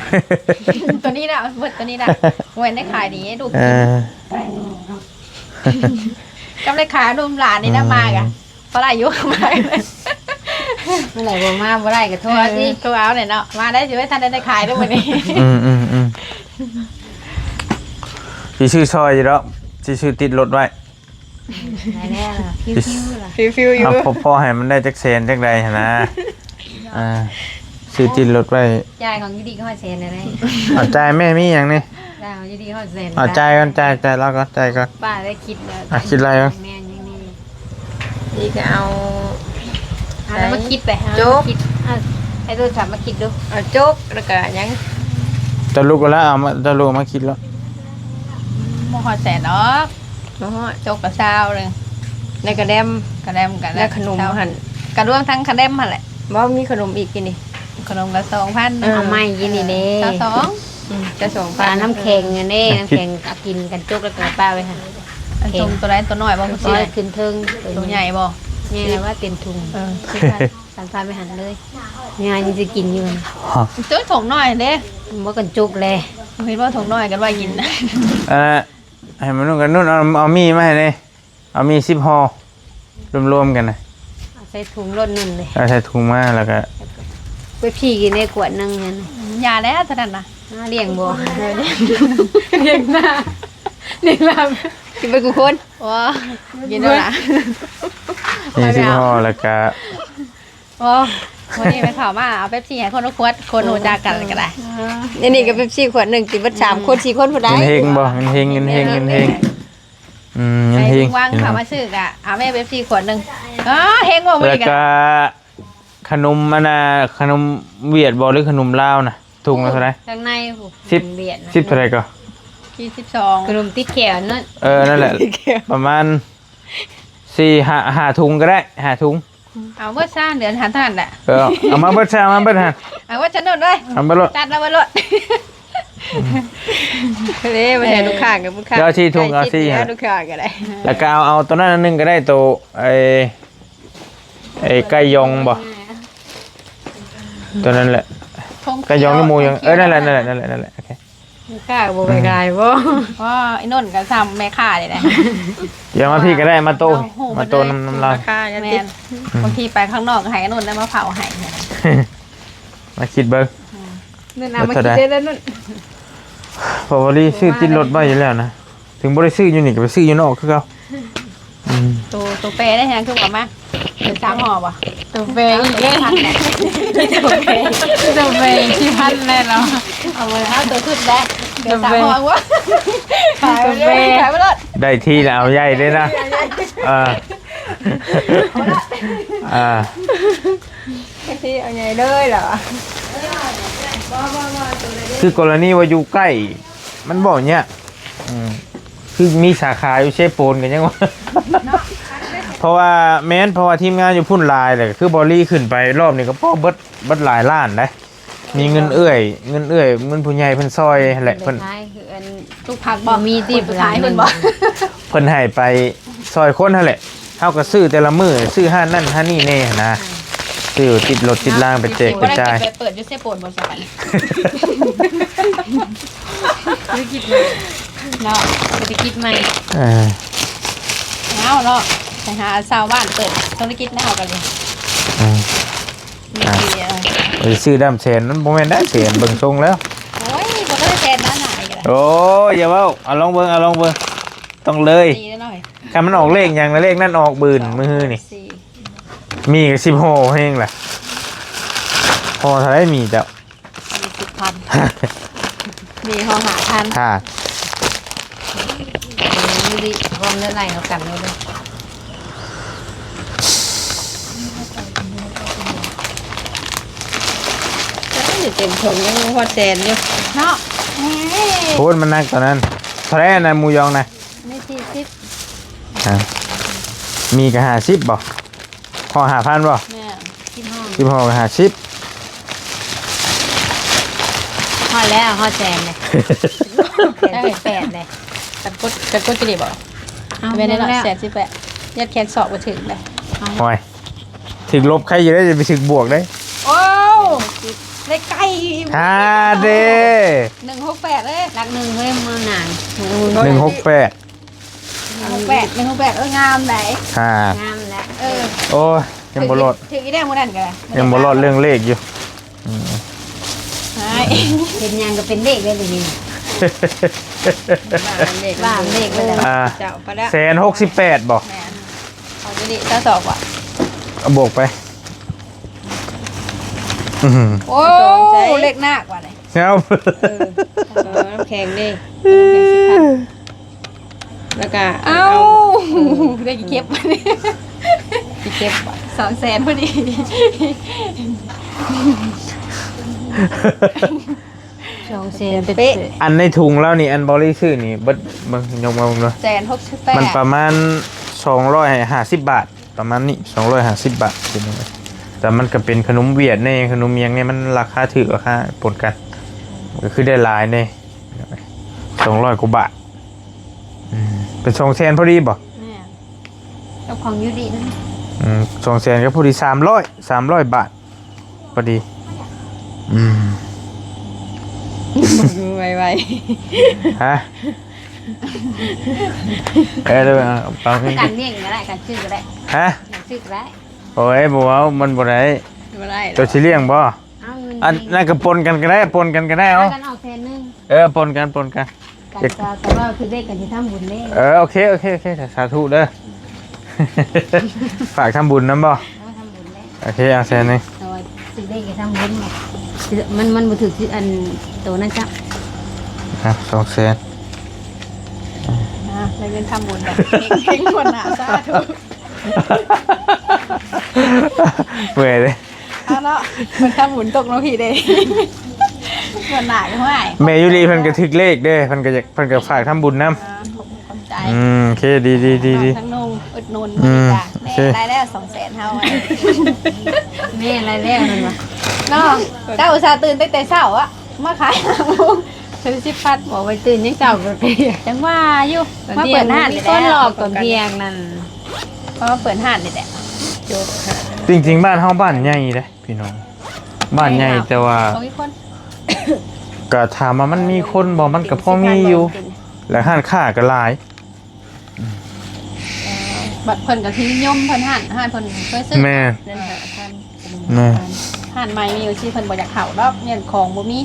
ໂຕນີ້ລະ ເບິດໂຕນີ້ລະ ບໍ່ແມ່ນໄດ້ຂາຍດີໃຫ້ລູກກິນ ເອີ ກຳໄລຂາຍນົມຫຼານນີ້ນະ ອືມ ມາກະ ພໍໄດ້ຢູ່ ມາ ມື້ໃດບໍ່ມາບໍ່ໄດ້ກໍໂທເອົາຕິ ເອີ ໂທເອົາແຫຼະເນາະ ມາໄດ້ຊິໄວ້ທັນໄດ້ຂາຍເດີ້ມື້ນີ້ ອືມໆໆ ຊິຊື້ຊ່ອຍຢູ່ດອກ ຊິຊື້ຕິດລົດໄວ້ ໄດ້ແລ້ວ ຟິວໆລະ ຟິວໆຢູ່ ເອົາ ພໍ ພໍໃຫ້ມັນໄດ້ຈັກແສນຈັກໃດຫັ້ນນະ ອ່າ ຊື້ຕິດລົດໄວ້ ຈ່າຍຂອງຢູ່ດີກໍຮອດແສນໄດ້ ເອົາ ຈ່າຍແມ່ ມີຫຍັງນີ້? ຈ່າຍຂອງຢູ່ດີຮອດແສນ ເອົາ ຈ່າຍກ່ອນ ຈ່າຍ ຈ່າຍລາວກ່ອນ ຈ່າຍກ່ອນ ປ້າໄດ້ຄິດແລ້ວ ອ່ະ ຄິດໄລ່ກ່ອນ ແມ່ນຫຍັງນີ້ ນີ້ກໍເອົາ ເອົາແລ້ວມາຄິດໄປ ໂຈກ ເອົາມາຄິດ ເອົາ ໃຫ້ໂທລະສັບມາຄິດດູ ເອົາໂຈກ ແລ້ວກໍຫຍັງ ເຈົ້າລູກກໍລະ ເອົາມາ ເຈົ້າລູກມາຄິດລະ ບໍ່ຮອດແສນດອກ ບໍ່ຮອດ ໂຈກກໍຊາວໜຶ່ງ ໃນກະແດມ ກະແດມກໍໄດ້ ແລ້ວຂະໜົມຫັ້ນ ກະລວມທັງກະແດມຫັ້ນແຫຼະ ບໍ່ມີຂະໜົມອີກຢູ່ນີ້ ຂະໜົມກໍສອງພັນ ເອີ ເອົາໃໝ່ຢູ່ນີ້ເດ້ ຊາວສອງ ອືມ ຊາວສອງພັນ ນ້ຳແຂງອັນນີ້ ນ້ຳແຂງເອົາກິນກັນ ຈົກແລ້ວກໍປະໄວ້ຫັ້ນ ອັນຕົງໂຕໃດ ໂຕນ້ອຍບໍ່? ບໍ່ ຂຶ້ນເທິງ ໂຕໃຫຍ່ບໍ່? ໃຫຍ່ແລ້ວວ່າເຕັມຖົງ ເອີ ສັນພາໄປຫັ້ນເລີຍ ຍາຍຍັງຊິກິນຢູ່ ໂຕຖົງນ້ອຍເດ້ ບໍ່ກັນຈຸກແລ ເຫັນບໍ່ ຖົງນ້ອຍກັນໄວ້ກິນ ອັນ ໃຫ້ມະນຸດກັນນຸດ ເອົາ ເອົາໝີ່ມາໃຫ້ແດ່ ເອົາໝີ່ສິບຫໍ່ ລວມໆກັນນະ ເອົາໃສ່ຖົງໂລດໜຶ່ງເລີຍ ເອົາໃສ່ຖົງມາ ແລ້ວກະ ເປັບຊີກິນໄດ້ຂວດໜຶ່ງຫັ້ນ ຢ່າແລ້ວເທົ່ານັ້ນນະ ຫາລ້ຽງບໍ່ ລ້ຽງໜ້າ ລ້ຽງລາວ ກິນເບິດທຸກຄົນ ໂອ້ ກິນແລ້ວລະ ມີສິບຫໍ່ ແລ້ວກະ ໂອ້ ມື້ນີ້ແມ່ນເຂົາມາເອົາເປັບຊີໃຫ້ຄົນລະຂວດ ຄົນຮູ້ຈັກກັນກໍໄດ້ ອັນນີ້ກໍເປັບຊີຂວດໜຶ່ງ ກິນເບິດສາມຄົນ ສີ່ຄົນພຸ້ນໃດ ເຮັງໆບໍ່ ເຮັງໆ ເຮັງໆ ອືມ ເຮັງໆ ໃຫ້ລຸງວັງເຂົ້າມາຊື້ກະເອົາແມ່ເປັບຊີຂວດໜຶ່ງ ອໍ ເຮັງບໍ່ມື້ນີ້ກະ ແລ້ວກະຂະໜົມອັນນ່າ ຂະໜົມຫວຽດບໍ່ ຫຼືຂະໜົມລາວນະ? ຖົງລະເທົ່າໃດ? ທາງໃນພຸ້ນ ສິບ ຫວຽດນະ ສິບເທົ່າໃດກໍ? ສີ່ສິບສອງ ຂະໜົມຕິດແຂວນັ້ນ ເອີ ນັ້ນແຫຼະ ປະມານສີ່ ຫ້າ ຫ້າຖົງກໍໄດ້ ຫ້າຖົງ ເອົາເບິດຊະ ເດືອນຫັ້ນເທົ່ານັ້ນແຫຼະ ເອີ ເອົາມາເບິດຊະ ເອົາມາເບິດຫັ້ນ ເອົາເບິດຊະໂນດເວີຍ ເອົາມາເບິດໂລດ ຈັດລະເບິດໂລດ ເດ້ ມາແທນລູກຄ້າກັບລູກຄ້າ ເຈົ້າສີ່ຖົງເອົາສີ່ ໃກ້ຊິດແລ້ວ ລູກຄ້າກໍໄດ້ ແລ້ວກໍເອົາ ເອົາໂຕນັ້ນອັນໜຶ່ງກໍໄດ້ ໂຕ ໄອ້ ໄອ້ໄກ່ຢອງບໍ່? ຕົວນັ້ນແຫຼະ ກະຢອງຫຼືໝູຢອງ ເອີ ນັ້ນແຫຼະ ນັ້ນແຫຼະ ນັ້ນແຫຼະ ໂອເຄ ແມ່ຄ້າກໍບໍ່ໄປຂາຍບໍ່? ອໍ ໄອ້ນົນກໍຊ່ຳແມ່ຄ້ານີ້ແຫຼະ ດຽວມາພີ້ກໍໄດ້ ມາໂຕະ ມາໂຕະນຳ ນຳລາວ ແມ່ນ ບາງທີໄປຂ້າງນອກກໍໃຫ້ໄອ້ນົນໄດ້ມາເຝົ້າໃຫ້ ມາຄິດເບິ່ງ ອືມ ນັ້ນນະ ມາຄິດເດ້ ນັ້ນ ເພາະວ່າລີຊື້ຕິດລົດໄວ້ຢູ່ແລ້ວນະ ເຖິງບໍ່ໄດ້ຊື້ຢູ່ນີ້ກໍໄປຊື້ຢູ່ນອກຄືເກົ່າ ອືມ ໂຕ ໂຕແປໄດ້ຫຍັງຄືບໍ່ມາ? ສາມຫໍ່ບໍ່? ໂຕແປອີກເດ້ ໂຕແປ ໂຕແປສີ່ພັນແນ່ເນາະ. ເອົາເບິ່ງ ເອົາໂຕຂຶ້ນໄດ້ ເຫຼືອສາມຫໍ່ບໍ່? ຂາຍໄປເລີຍ ຂາຍໄປເລີຍ. ໄດ້ທີ່ແລ້ວເອົາໃຫຍ່ເດ້ນະ. ເອີ ເອົາລະ ເອີ ໄດ້ທີ່ເອົາໃຫຍ່ເລີຍລະ. ຄືກໍລະນີວ່າຢູ່ໃກ້ ມັນບໍ່ຍາກ. ອືມ ຄືມີສາຂາຢູ່ເຊໂປນກໍຍັງວ່າ ເນາະ ເພາະວ່າ ແມ່ນ ເພາະວ່າທີມງານຢູ່ພຸ້ນຫຼາຍແຫຼະ. ຄືບໍ່ລີຂຶ້ນໄປລອບນີ້ກໍພໍເບິດ ເບິດຫຼາຍລ້ານເດ້. ມີເງິນເອື້ອຍ ເງິນເອື້ອຍ ເງິນຜູ້ໃຫຍ່ເພິ່ນຊ່ອຍຫັ້ນແຫຼະ. ເພິ່ນ ໄປຂາຍຄືອັນ ປູກຜັກບໍ່? ມີຕິ ປູກຜັກຂາຍເພິ່ນບໍ່? ເພິ່ນໃຫ້ໄປຊ່ອຍຄົນຫັ້ນແຫຼະ. ເຮົາກໍຊື້ແຕ່ລະມື້ ຊື້ຮ້ານນັ້ນຮ້ານນີ້ແດ່ຫັ້ນນະ. ອືມ ຊື້ຕິດລົດຕິດລາງໄປແຈກໄປຈ່າຍ. ບໍ່ໄດ້ໄປເປີດຢູ່ເຊໂປນບໍ່ຊະບັດນີ້? ທຸລະກິດໃໝ່ເນາະ ເສດຖະກິດໃໝ່. ເອີ ເອົາເນາະ ໄປຫາຊາວບ້ານເປີດທຸລະກິດນຳເຮົາກັນເລີຍ. ອືມ ມີທີ່ ອ່າ ເອີ ໄປຊື້ດ້າມແສນ ມັນບໍ່ແມ່ນໄດ້ແສນ ເບິ່ງຊົງແລ້ວ. ໂອ້ຍ ບໍ່ໄດ້ແສນນັ້ນນະ. ໂອ້ຍ ຢ່າເວົ້າ ເອົາລອງເບິ່ງ ເອົາລອງເບິ່ງ ຕ້ອງເລີຍ. ຄັນມັນອອກເລກຫຍັງລະ ເລກນັ້ນອອກບືນມື້ຮືນີ້. ມີກໍສິບຫໍ່ແຮງລະ. ຫໍ່ເທົ່າໃດມີເຈົ້າ? ມີສິບພັນ ມີຫໍ່ຫ້າພັນ. ຫາ ເອີ ນີ້ດິ ຮວມໄດ້ໄລ່ເອົາກັນເລີຍເດີ. ເອີ ເຕັມຖົງຍັງບໍ່ຮອດແສນຢູ່ເນາະ. ໂອ້ຍ ມັນໜັກຕອນນັ້ນ. ເທົ່າໃດອັນນັ້ນໝູຢອງນະ? ມີສີ່ສິບ. ຮະ ມີກໍຫ້າສິບບໍ່? ຫໍ່ຫ້າພັນບໍ່? ແມ່ນ ສິບຫໍ່ ສິບຫໍ່ກໍຫ້າສິບ. ຮອດແລ້ວ ຮອດແສນເລີຍ ແສນສິບແປດເລີຍ. ກັນກົດ ກັນກົດຈະໄດ້ບໍ່? ເອົາ ແມ່ນແລ້ວເນາະ ແສນສິບແປດ ຍັດແຂນສອກບໍ່ຖືກເລີຍ. ໂອ້ຍ ຖືກລົບໃຄຢູ່ເດ້ ຢ່າໄປຖືກບວກເດ້. ໂອ້ ໄດ້ໃກ້ອີກ ຫາເດ້ ໜຶ່ງຫົກແປດເລີຍ. ຫຼັກໜຶ່ງເຮີ້ຍ ມື້ໜ້າ ໜຶ່ງຫົກແປດ ໜຶ່ງຫົກແປດ ໜຶ່ງຫົກແປດ ເອີ ງາມໃດ໋. ອ່າ ງາມແຫຼະ ເອີ ໂອ້ຍ ຍັງບໍ່ລອດ ຖືກອີກແລ້ວມື້ນັ້ນກໍໄດ້ ຍັງບໍ່ລອດເລື່ອງເລກຢູ່. ອືມ ເຮັດຫຍັງກໍເປັນເລກເດ້ດຽວນີ້ ວ່າເລກ ວ່າເລກເລີຍ. ອ່າ ເຈົ້າ ໄປແລ້ວ ແສນຫົກສິບແປດບໍ່? ແມ່ນ ເອົາຕົວນີ້ຊາວສອງວ່າ ເອົາບວກໄປ. ອືມ ໂອ້ ເລກໜັກວ່ານີ້. ເອົາ ເອີ ເອົານ້ຳແຂງເດ້ ນ້ຳແຂງສິບພັນ ແລ້ວກະ ເອົາ ເອົາ ໄດ້ເກັບ ໄດ້ເກັບ ສອງແສນພໍດີ ສອງແສນເປະ. ອັນໃນຖົງລາວນີ້ ອັນບໍລິຊື້ນີ້ ເບິດ ເບິ່ງ ຍົກມາເບິ່ງເດີ ແສນຫົກສິບແປດ ມັນປະມານສອງຮ້ອຍຫ້າສິບບາດ. ປະມານນີ້ ສອງຮ້ອຍຫ້າສິບບາດ ພີ່ນ້ອງເອີຍ. ແຕ່ມັນກໍເປັນຂະໜົມຫວຽດແດ່ ຂະໜົມຫຍັງແດ່ ມັນລາຄາຖືກ ລາຄາປົນກັນ ກໍຄືໄດ້ຫຼາຍແດ່ ສອງຮ້ອຍກວ່າບາດ. ອືມ ເປັນສອງແສນພໍດີບໍ່? ແມ່ນ ກັບຂອງຢູລິນັ້ນ. ອືມ ສອງແສນກໍພໍດີ ສາມຮ້ອຍ ສາມຮ້ອຍບາດ ພໍດີ. ອືມ ໄວໆ ຮະ? ເອີ ເອົາ ເອົາ ກັນເໜັງກໍໄດ້ ກັນຊື້ກໍໄດ້ ຮະ? ກັນຊື້ກໍໄດ້. ໂອ້ຍ ບໍ່ເວົ້າ ມັນບໍ່ໄດ້ ບໍ່ໄດ້ ເຈົ້າຊິລ້ຽງບໍ່? ເອົາເງິນ ອັນນັ້ນກໍປົນກັນກໍໄດ້ ປົນກັນກໍໄດ້ ເອົາ ພາກັນອອກແສນໜຶ່ງ. ເອີ ປົນກັນ ປົນກັນ ກັນ ເອີ ກໍ ກໍວ່າຄືເດັກກັນຊິທຳບຸນເດ້. ເອີ ໂອເຄ ໂອເຄ ໂອເຄ ສາທຸເດີ ຝາກທຳບຸນນຳບໍ່? ເອີ ທຳບຸນແຫຼະ. ໂອເຄ ເອົາແສນໜຶ່ງ ແຕ່ວ່າຊື້ເລກໄປທຳບຸນ ມັນ ມັນບໍ່ຖືກ ອັນໂຕນັ້ນຈ້ະ. ອ່ະ ສອງແສນ ອ່າ ໄດ້ເງິນທຳບຸນແລ້ວ ເຮັງໆ ຄົນໜ້າ ສາທຸ. ເມື່ອຍເດ້ ເອົາເນາະ ເພິ່ນທຳບຸນຕົກເນາະພີ່ເດ້ ຄົນໜ້າກໍຫ້ວຍ. ແມ່ຢູລີເພິ່ນກໍຖືກເລກເດ້ ເພິ່ນກໍຢາກ ເພິ່ນກໍຝາກທຳບຸນນຳ. ອ່າ ຂອບໃຈ ອືມ ໂອເຄ ດີໆໆໆ ທັງນຸ່ງ ອຸດໜູນ ອືມ ແມ່ ໂອເຄ ໄດ້ແລ້ວສອງແສນເຮົາ ແມ່ໄດ້ແລ້ວນັ້ນວ່າເນາະ. ເຈົ້າອຸດສ່າຕື່ນຕັ້ງແຕ່ເຊົ້າອະ ມາຂາຍຫ້າໂມງ ເຈົ້າສິບພັນ ບອກໄວ້ຕື່ນຍັງເຊົ້າກໍ ຈັ່ງວ່າຢູ່ ມາເປີດຮ້ານ ມີຄົນຫຼອກຕອນທ່ຽງນັ້ນ ເພາະວ່າເປີດຮ້ານນີ້ແຫຼະ. ຈິງໆ ບ້ານເຮົາບ້ານໃຫຍ່ເດ້ ພີ່ນ້ອງ ບ້ານໃຫຍ່ ແຕ່ວ່າ ບໍ່ມີຄົນ ກະຖາມວ່າມັນມີຄົນບໍ່ ມັນກະພໍມີຢູ່ ແລະຮ້ານຄ້າກະຫຼາຍ. ບັດເພິ່ນກະຊິນິຍົມເພິ່ນຮ້ານ ຮ້ານເພິ່ນຊ່ວຍຊື້. ແມ່ນ ເດືອນຫ້າພັນ ແມ່ນ ຮ້ານໃໝ່ມີຢູ່ຊີ້ ເພິ່ນບໍ່ຢາກເຂົ້າດອກ ຢ້ານຂອງບໍ່ມີ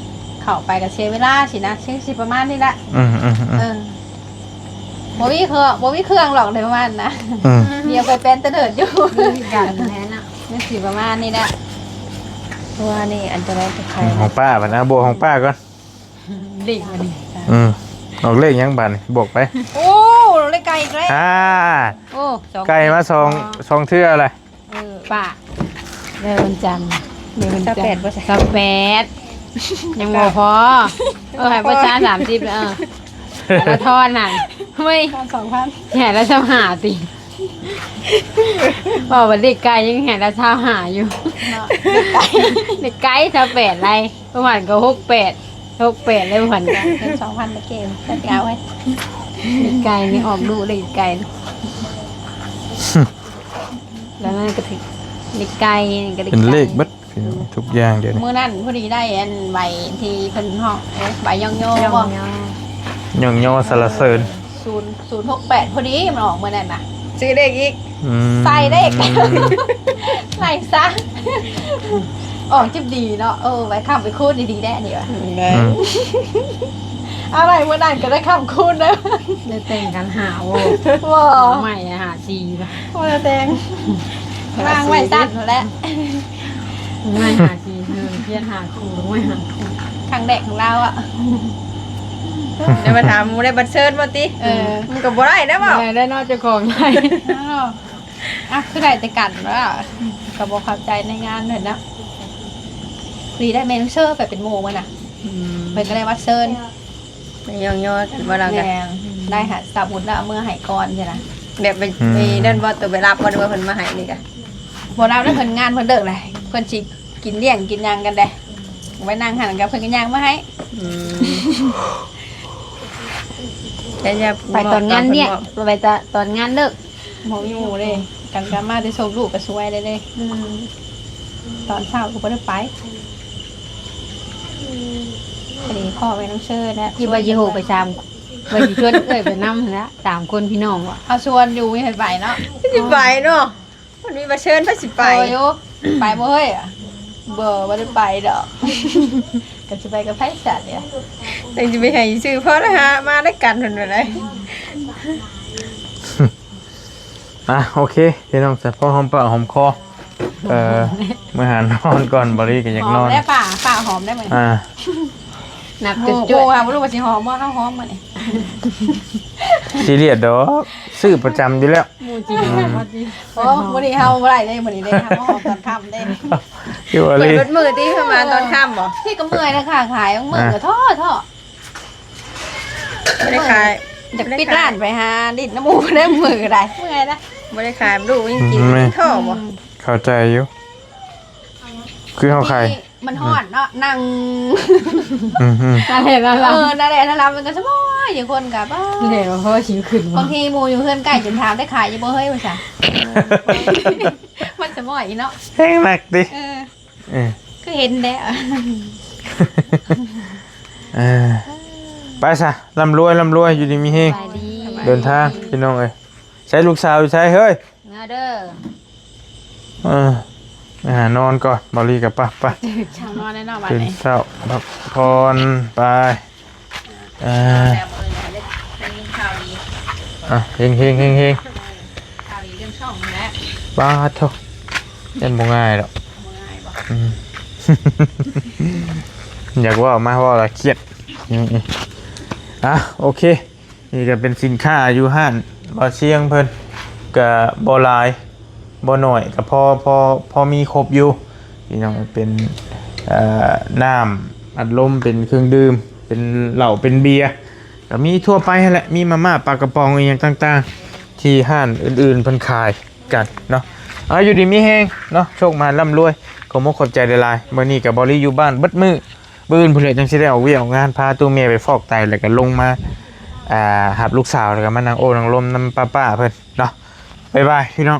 ເຂົ້າໄປກະເສຍເວລາຊີ້ນະ ຊິ ຊິປະມານນີ້ແຫຼະ. ອືມໆໆ ເອີ. ບໍ່ມີເຄື່ອງ ບໍ່ມີເຄື່ອງຫຼອກໃນບ້ານນະ. ອືມ ດຽວໄປແປນຕະເຫຼີດຢູ່ ຄືກັນແຫຼະເນາະ. ມັນຊິປະມານນີ້ແຫຼະ. ເພາະວ່ານີ້ອັນຕະລາຍຕະໄຄ ອືມ ຂອງປ້າບັດນະ ບວກຂອງປ້າກ່ອນ. ເລກບັດນີ້ ອືມ ອອກເລກຫຍັງບັດນີ້ ບວກໄປ. ໂອ້ ເລກໄກ່ອີກແລ້ວ. ອ່າ ໂອ້ ສອງ ໄກ່ມາສອງ ສອງເທື່ອແລ້ວ. ເອີ ປ້າ ເດີວັນຈັນ ເດີວັນຈັນ ຊາວແປດບໍ່ໃຊ່ ຊາວແປດ ຍັງບໍ່ພໍ. ເອີ ໃຫ້ປະຊາສາມສິບ ເອີ ແລ້ວທອນຫັ້ນ ເວີຍ ທອນສອງພັນ ໃຫ້ລະຊາວຫ້າຕິ. ເວົ້າວ່າເລກໄກ່ຍັງໃຫ້ລະຊາວຫ້າຢູ່ເນາະ. ເລກໄກ່ ເລກໄກ່ຊາວແປດໄລ ປະມານກໍຫົກແປດ ຫົກແປດເລີຍ ປະມານເປັນສອງພັນ ເກມຈັດການເວີຍ. ເລກໄກ່ນີ້ອອກດຸເລີຍ ເລກໄກ່. ແລ້ວນັ້ນກໍຖືກເລກໄກ່ ນີ້ກໍເລກ ເປັນເລກເບິດ ພີ່ນ້ອງ ທຸກຢ່າງດຽວນີ້. ມື້ນັ້ນພໍດີໄດ້ອັນໃບທີ່ເພິ່ນຮ້ອງ ເອີ ໃບຍ້ອງຍໍບໍ່? ຍ້ອງຍໍ ຍ້ອງຍໍສັນລະເສີນ ສູນ ສູນຫົກແປດ ພໍດີມັນອອກມື້ນັ້ນນະ. ຊື້ເລກອີກ ອືມ ໃສ່ເລກ ໃສ່ຊະ ອອກຈິບດີເນາະ. ເອີ ໄວ້ຄ້ຳໄປຄູນດີໆແດ່ນີ້ວ່າ. ອືມ ອືມ ເອົາໄວ້ມື້ນັ້ນກໍໄດ້ຄ້ຳຄູນເດີ. ໄດ້ແຕ່ງກັນຫາໂອ້ ບໍ່ ໃໝ່ຫາສີ່ ບໍ່ໄດ້ແຕ່ງ ວາງໄວ້ຊັ້ນຫັ້ນແຫຼະ. ໄມ້ຫາທີ່ເຮືອນ ພຽນຫາຄູ່ ໄມ້ຫາຄູ່ ຄັ້ງແລກຂອງລາວອະ. ໄດ້ມາຖາມໝູ່ໄດ້ບັດເຊີນບໍ່ຕິ? ເອີ ມັນກໍບໍ່ໄດ້ແລ້ວບໍ່ ບໍ່ໄດ້ເນາະ ເຈົ້າຂອງໄດ້. ອ້າວ ອ່ະ ຄືໄດ້ແຕ່ກັນວ່າ ກໍບໍ່ເຂົ້າໃຈໃນງານເພິ່ນນະ. ດີໄດ້ແມ່ນ້ອງເຊີໄປເປັນໝູ່ມື້ນະ. ອືມ ເພິ່ນກໍໄດ້ມາເຊີນ ໄປຍ້ອງຍໍກັນບໍ່ລາວກະ. ແມ່ນ ໄດ້ຫາສາບຸນລະເອົາເມືອໃຫ້ກ່ອນຊີ້ນະ. ແບບໄປ ອືມ ໄປນັ້ນບໍ່ ໂຕໄປຮັບບໍ່ ຫຼືວ່າເພິ່ນມາໃຫ້ນີ້ກະ? ບໍ່ຮັບແລ້ວ ເພິ່ນງານເພິ່ນເລີກແລ້ວ ເພິ່ນຊິກິນລ້ຽງກິນຫຍັງກັນເດ້. ໄປນັ່ງຫັ້ນກະເພິ່ນກໍຍ່າງມາໃຫ້. ອືມ ແຕ່ຢ່າ ໄປຕອນງານລ້ຽງ ໄປຕອນງານເລີກ. ບໍ່ມີໝູ່ເດ້ ກັນກັບມາແຕ່ສົ່ງລູກກໍສວຍເດ້ເດ້. ອືມ ຕອນເຊົ້າກໍບໍ່ໄດ້ໄປ. ພໍດີພໍ່ແມ່ນ້ອງເຊີນະ ຄິດວ່າຊິໂຫໄປສາມ ວ່າຊິຊວນເອື້ອຍໄປນຳຫັ້ນລະ ສາມຄົນພີ່ນ້ອງວ່າ. ເອົາຊວນຢູ່ ມີໃຜໄປເນາະ ຊິໄປເນາະ. ມັນມີມາເຊີນ ໃຜຊິໄປ? ເອີ ຢູ່ ໄປບໍ່ເຮີ້ຍ? ບໍ່ ບໍ່ໄດ້ໄປດອກ. ກໍຊິໄປກັບໃຜຊັ້ນເດ? ຈັ່ງຊິໄປໃຫ້ຊື່ພໍ່ລະຫາມານຳກັນພຸ້ນແຫຼະ. ອ່ະ ໂອເຄ ພີ່ນ້ອງ ສະພໍຫອມປາກຫອມຄໍ ເອີ ເມືອຫານອນກ່ອນ ບາລີກໍຢາກນອນ. ຫອມໄດ້ ຟ້າ ຟ້າຫອມໄດ້ມື້ ອ່າ ນັບຈຸດໆ. ໂອ້ ບໍ່ຮູ້ວ່າຊິຫອມບໍ່ ເຮົາຫອມມື້ນີ້. ຊີຣຽສດອກ ຊື້ປະຈຳຢູ່ແລ້ວ. ໝູ່ຈິງ ອືມ ວ່າຕິ ໂອ້ ມື້ນີ້ເຮົາບໍ່ໄດ້ເດ້ ມື້ນີ້ເດ້ ເຮົາມາຫອມຕອນຄ່ຳເດ້. ຢູ່ວ່າລີ ເປີດເບິດມື້ຕິ ເພິ່ນມາຕອນຄ່ຳບໍ່? ທີ່ກໍເມື່ອຍນະ ຄ້າຂາຍ ເມື່ອຍກໍທໍ້ໆ. ບໍ່ໄດ້ຂາຍ ຢາກປິດຮ້ານໄປຫາຫຼິ້ນນຳໝູ່ເດ້ ມື້ກໍໄດ້ ເມື່ອຍນະ. ບໍ່ໄດ້ຂາຍ ລູກຍັງກິນ ອືມ ທ້ອບໍ່? ອືມ ເຂົ້າໃຈຢູ່ ຄືເຮົາຂາຍ ທີ່ມັນຮ້ອນເນາະ ອືມ ນັ່ງ ອືມໆ ນັ້ນແຫຼະ ນັ້ນລະ ເອີ ນັ້ນແຫຼະ ນັ້ນລະ ມັນກໍສະບາຍຢູ່ ຄົນກໍ ບ້າ ແລ້ວພໍຊິຂຶ້ນ ບາງທີໝູ່ຢູ່ເຮືອນໃກ້ຈົນຖາມ ໄດ້ຂາຍຢູ່ບໍ່ເຮີ້ຍ ວ່າຊັ້ນ. ມັນສະບາຍອີເນາະ ແຮງໜັກຕິ ເອີ ເອີ ຄືເຫັນແລ້ວ ເອີ ໄປຊະ ລ່ຳລວຍ ລ່ຳລວຍ ຢູ່ດີມີແຮງ ສະບາຍດີ ເດີນທາງ ພີ່ນ້ອງເອີຍ. ໃສລູກສາວຢູ່ໃສເຮີ້ຍ? ເມືອເດີ ເອີ ໄປຫານອນກ່ອນ ເບົາລີກັບປ້າໄປ ເຊົ້ານອນແນ່ນອນ ຕື່ນເຊົ້າ ພັກຜ່ອນໄປ ເອີ ແລ້ວມື້ນີ້ໄດ້ຍິນຂ່າວດີ ອ່ະ ເຮັງໆໆໆ ຂ່າວດີເລື່ອງຊ່ອງນີ້ແຫຼະ ປາດໂທ້ ຍັງບໍ່ງ່າຍດອກ ບໍ່ງ່າຍບໍ່ ອືມ ຢາກເວົ້າມາເວົ້າລະຄຽດ ອືມ ອ່ະ ໂອເຄ. ນີ້ກໍເປັນສິນຄ້າຢູ່ຮ້ານບ່າວຊຽງເພິ່ນ ກໍບໍ່ຫຼາຍບໍ່ໜ້ອຍ ກໍພໍ ພໍ ພໍມີຄົບຢູ່ພີ່ນ້ອງ ເປັນ ເອີ ນ້ຳອັດລົມ ເປັນເຄື່ອງດື່ມ ເປັນເຫຼົ້າເປັນເບຍ ກໍມີທົ່ວໄປຫັ້ນແຫຼະ ມີມາມ່າ ປາກະປ໋ອງ ອີ່ຫຍັງຕ່າງໆ ທີ່ຮ້ານອື່ນໆເພິ່ນຂາຍກັນເນາະ. ເອົາ ຢູ່ດີມີແຮງເນາະ ໂຊກໝານລ່ຳລວຍ ຂອບມົກຂອບໃຈຫຼາຍໆ. ມື້ນີ້ກໍບໍ່ໄດ້ຢູ່ບ້ານເບິດມື້ ມື້ອື່ນພຸ້ນແຫຼະ ຈັ່ງຊິໄດ້ອອກວຽກອອກງານ ພາຕູ້ເມຍໄປຟອກໄຕ ແລ້ວກໍລົງມາ ອ່າ ຮັບລູກສາວ ແລ້ວກໍມານັ່ງໂອ້ນັ່ງລົມນຳປ້າໆເພິ່ນເນາະ. ບາຍບາຍ ພີ່ນ້ອງ.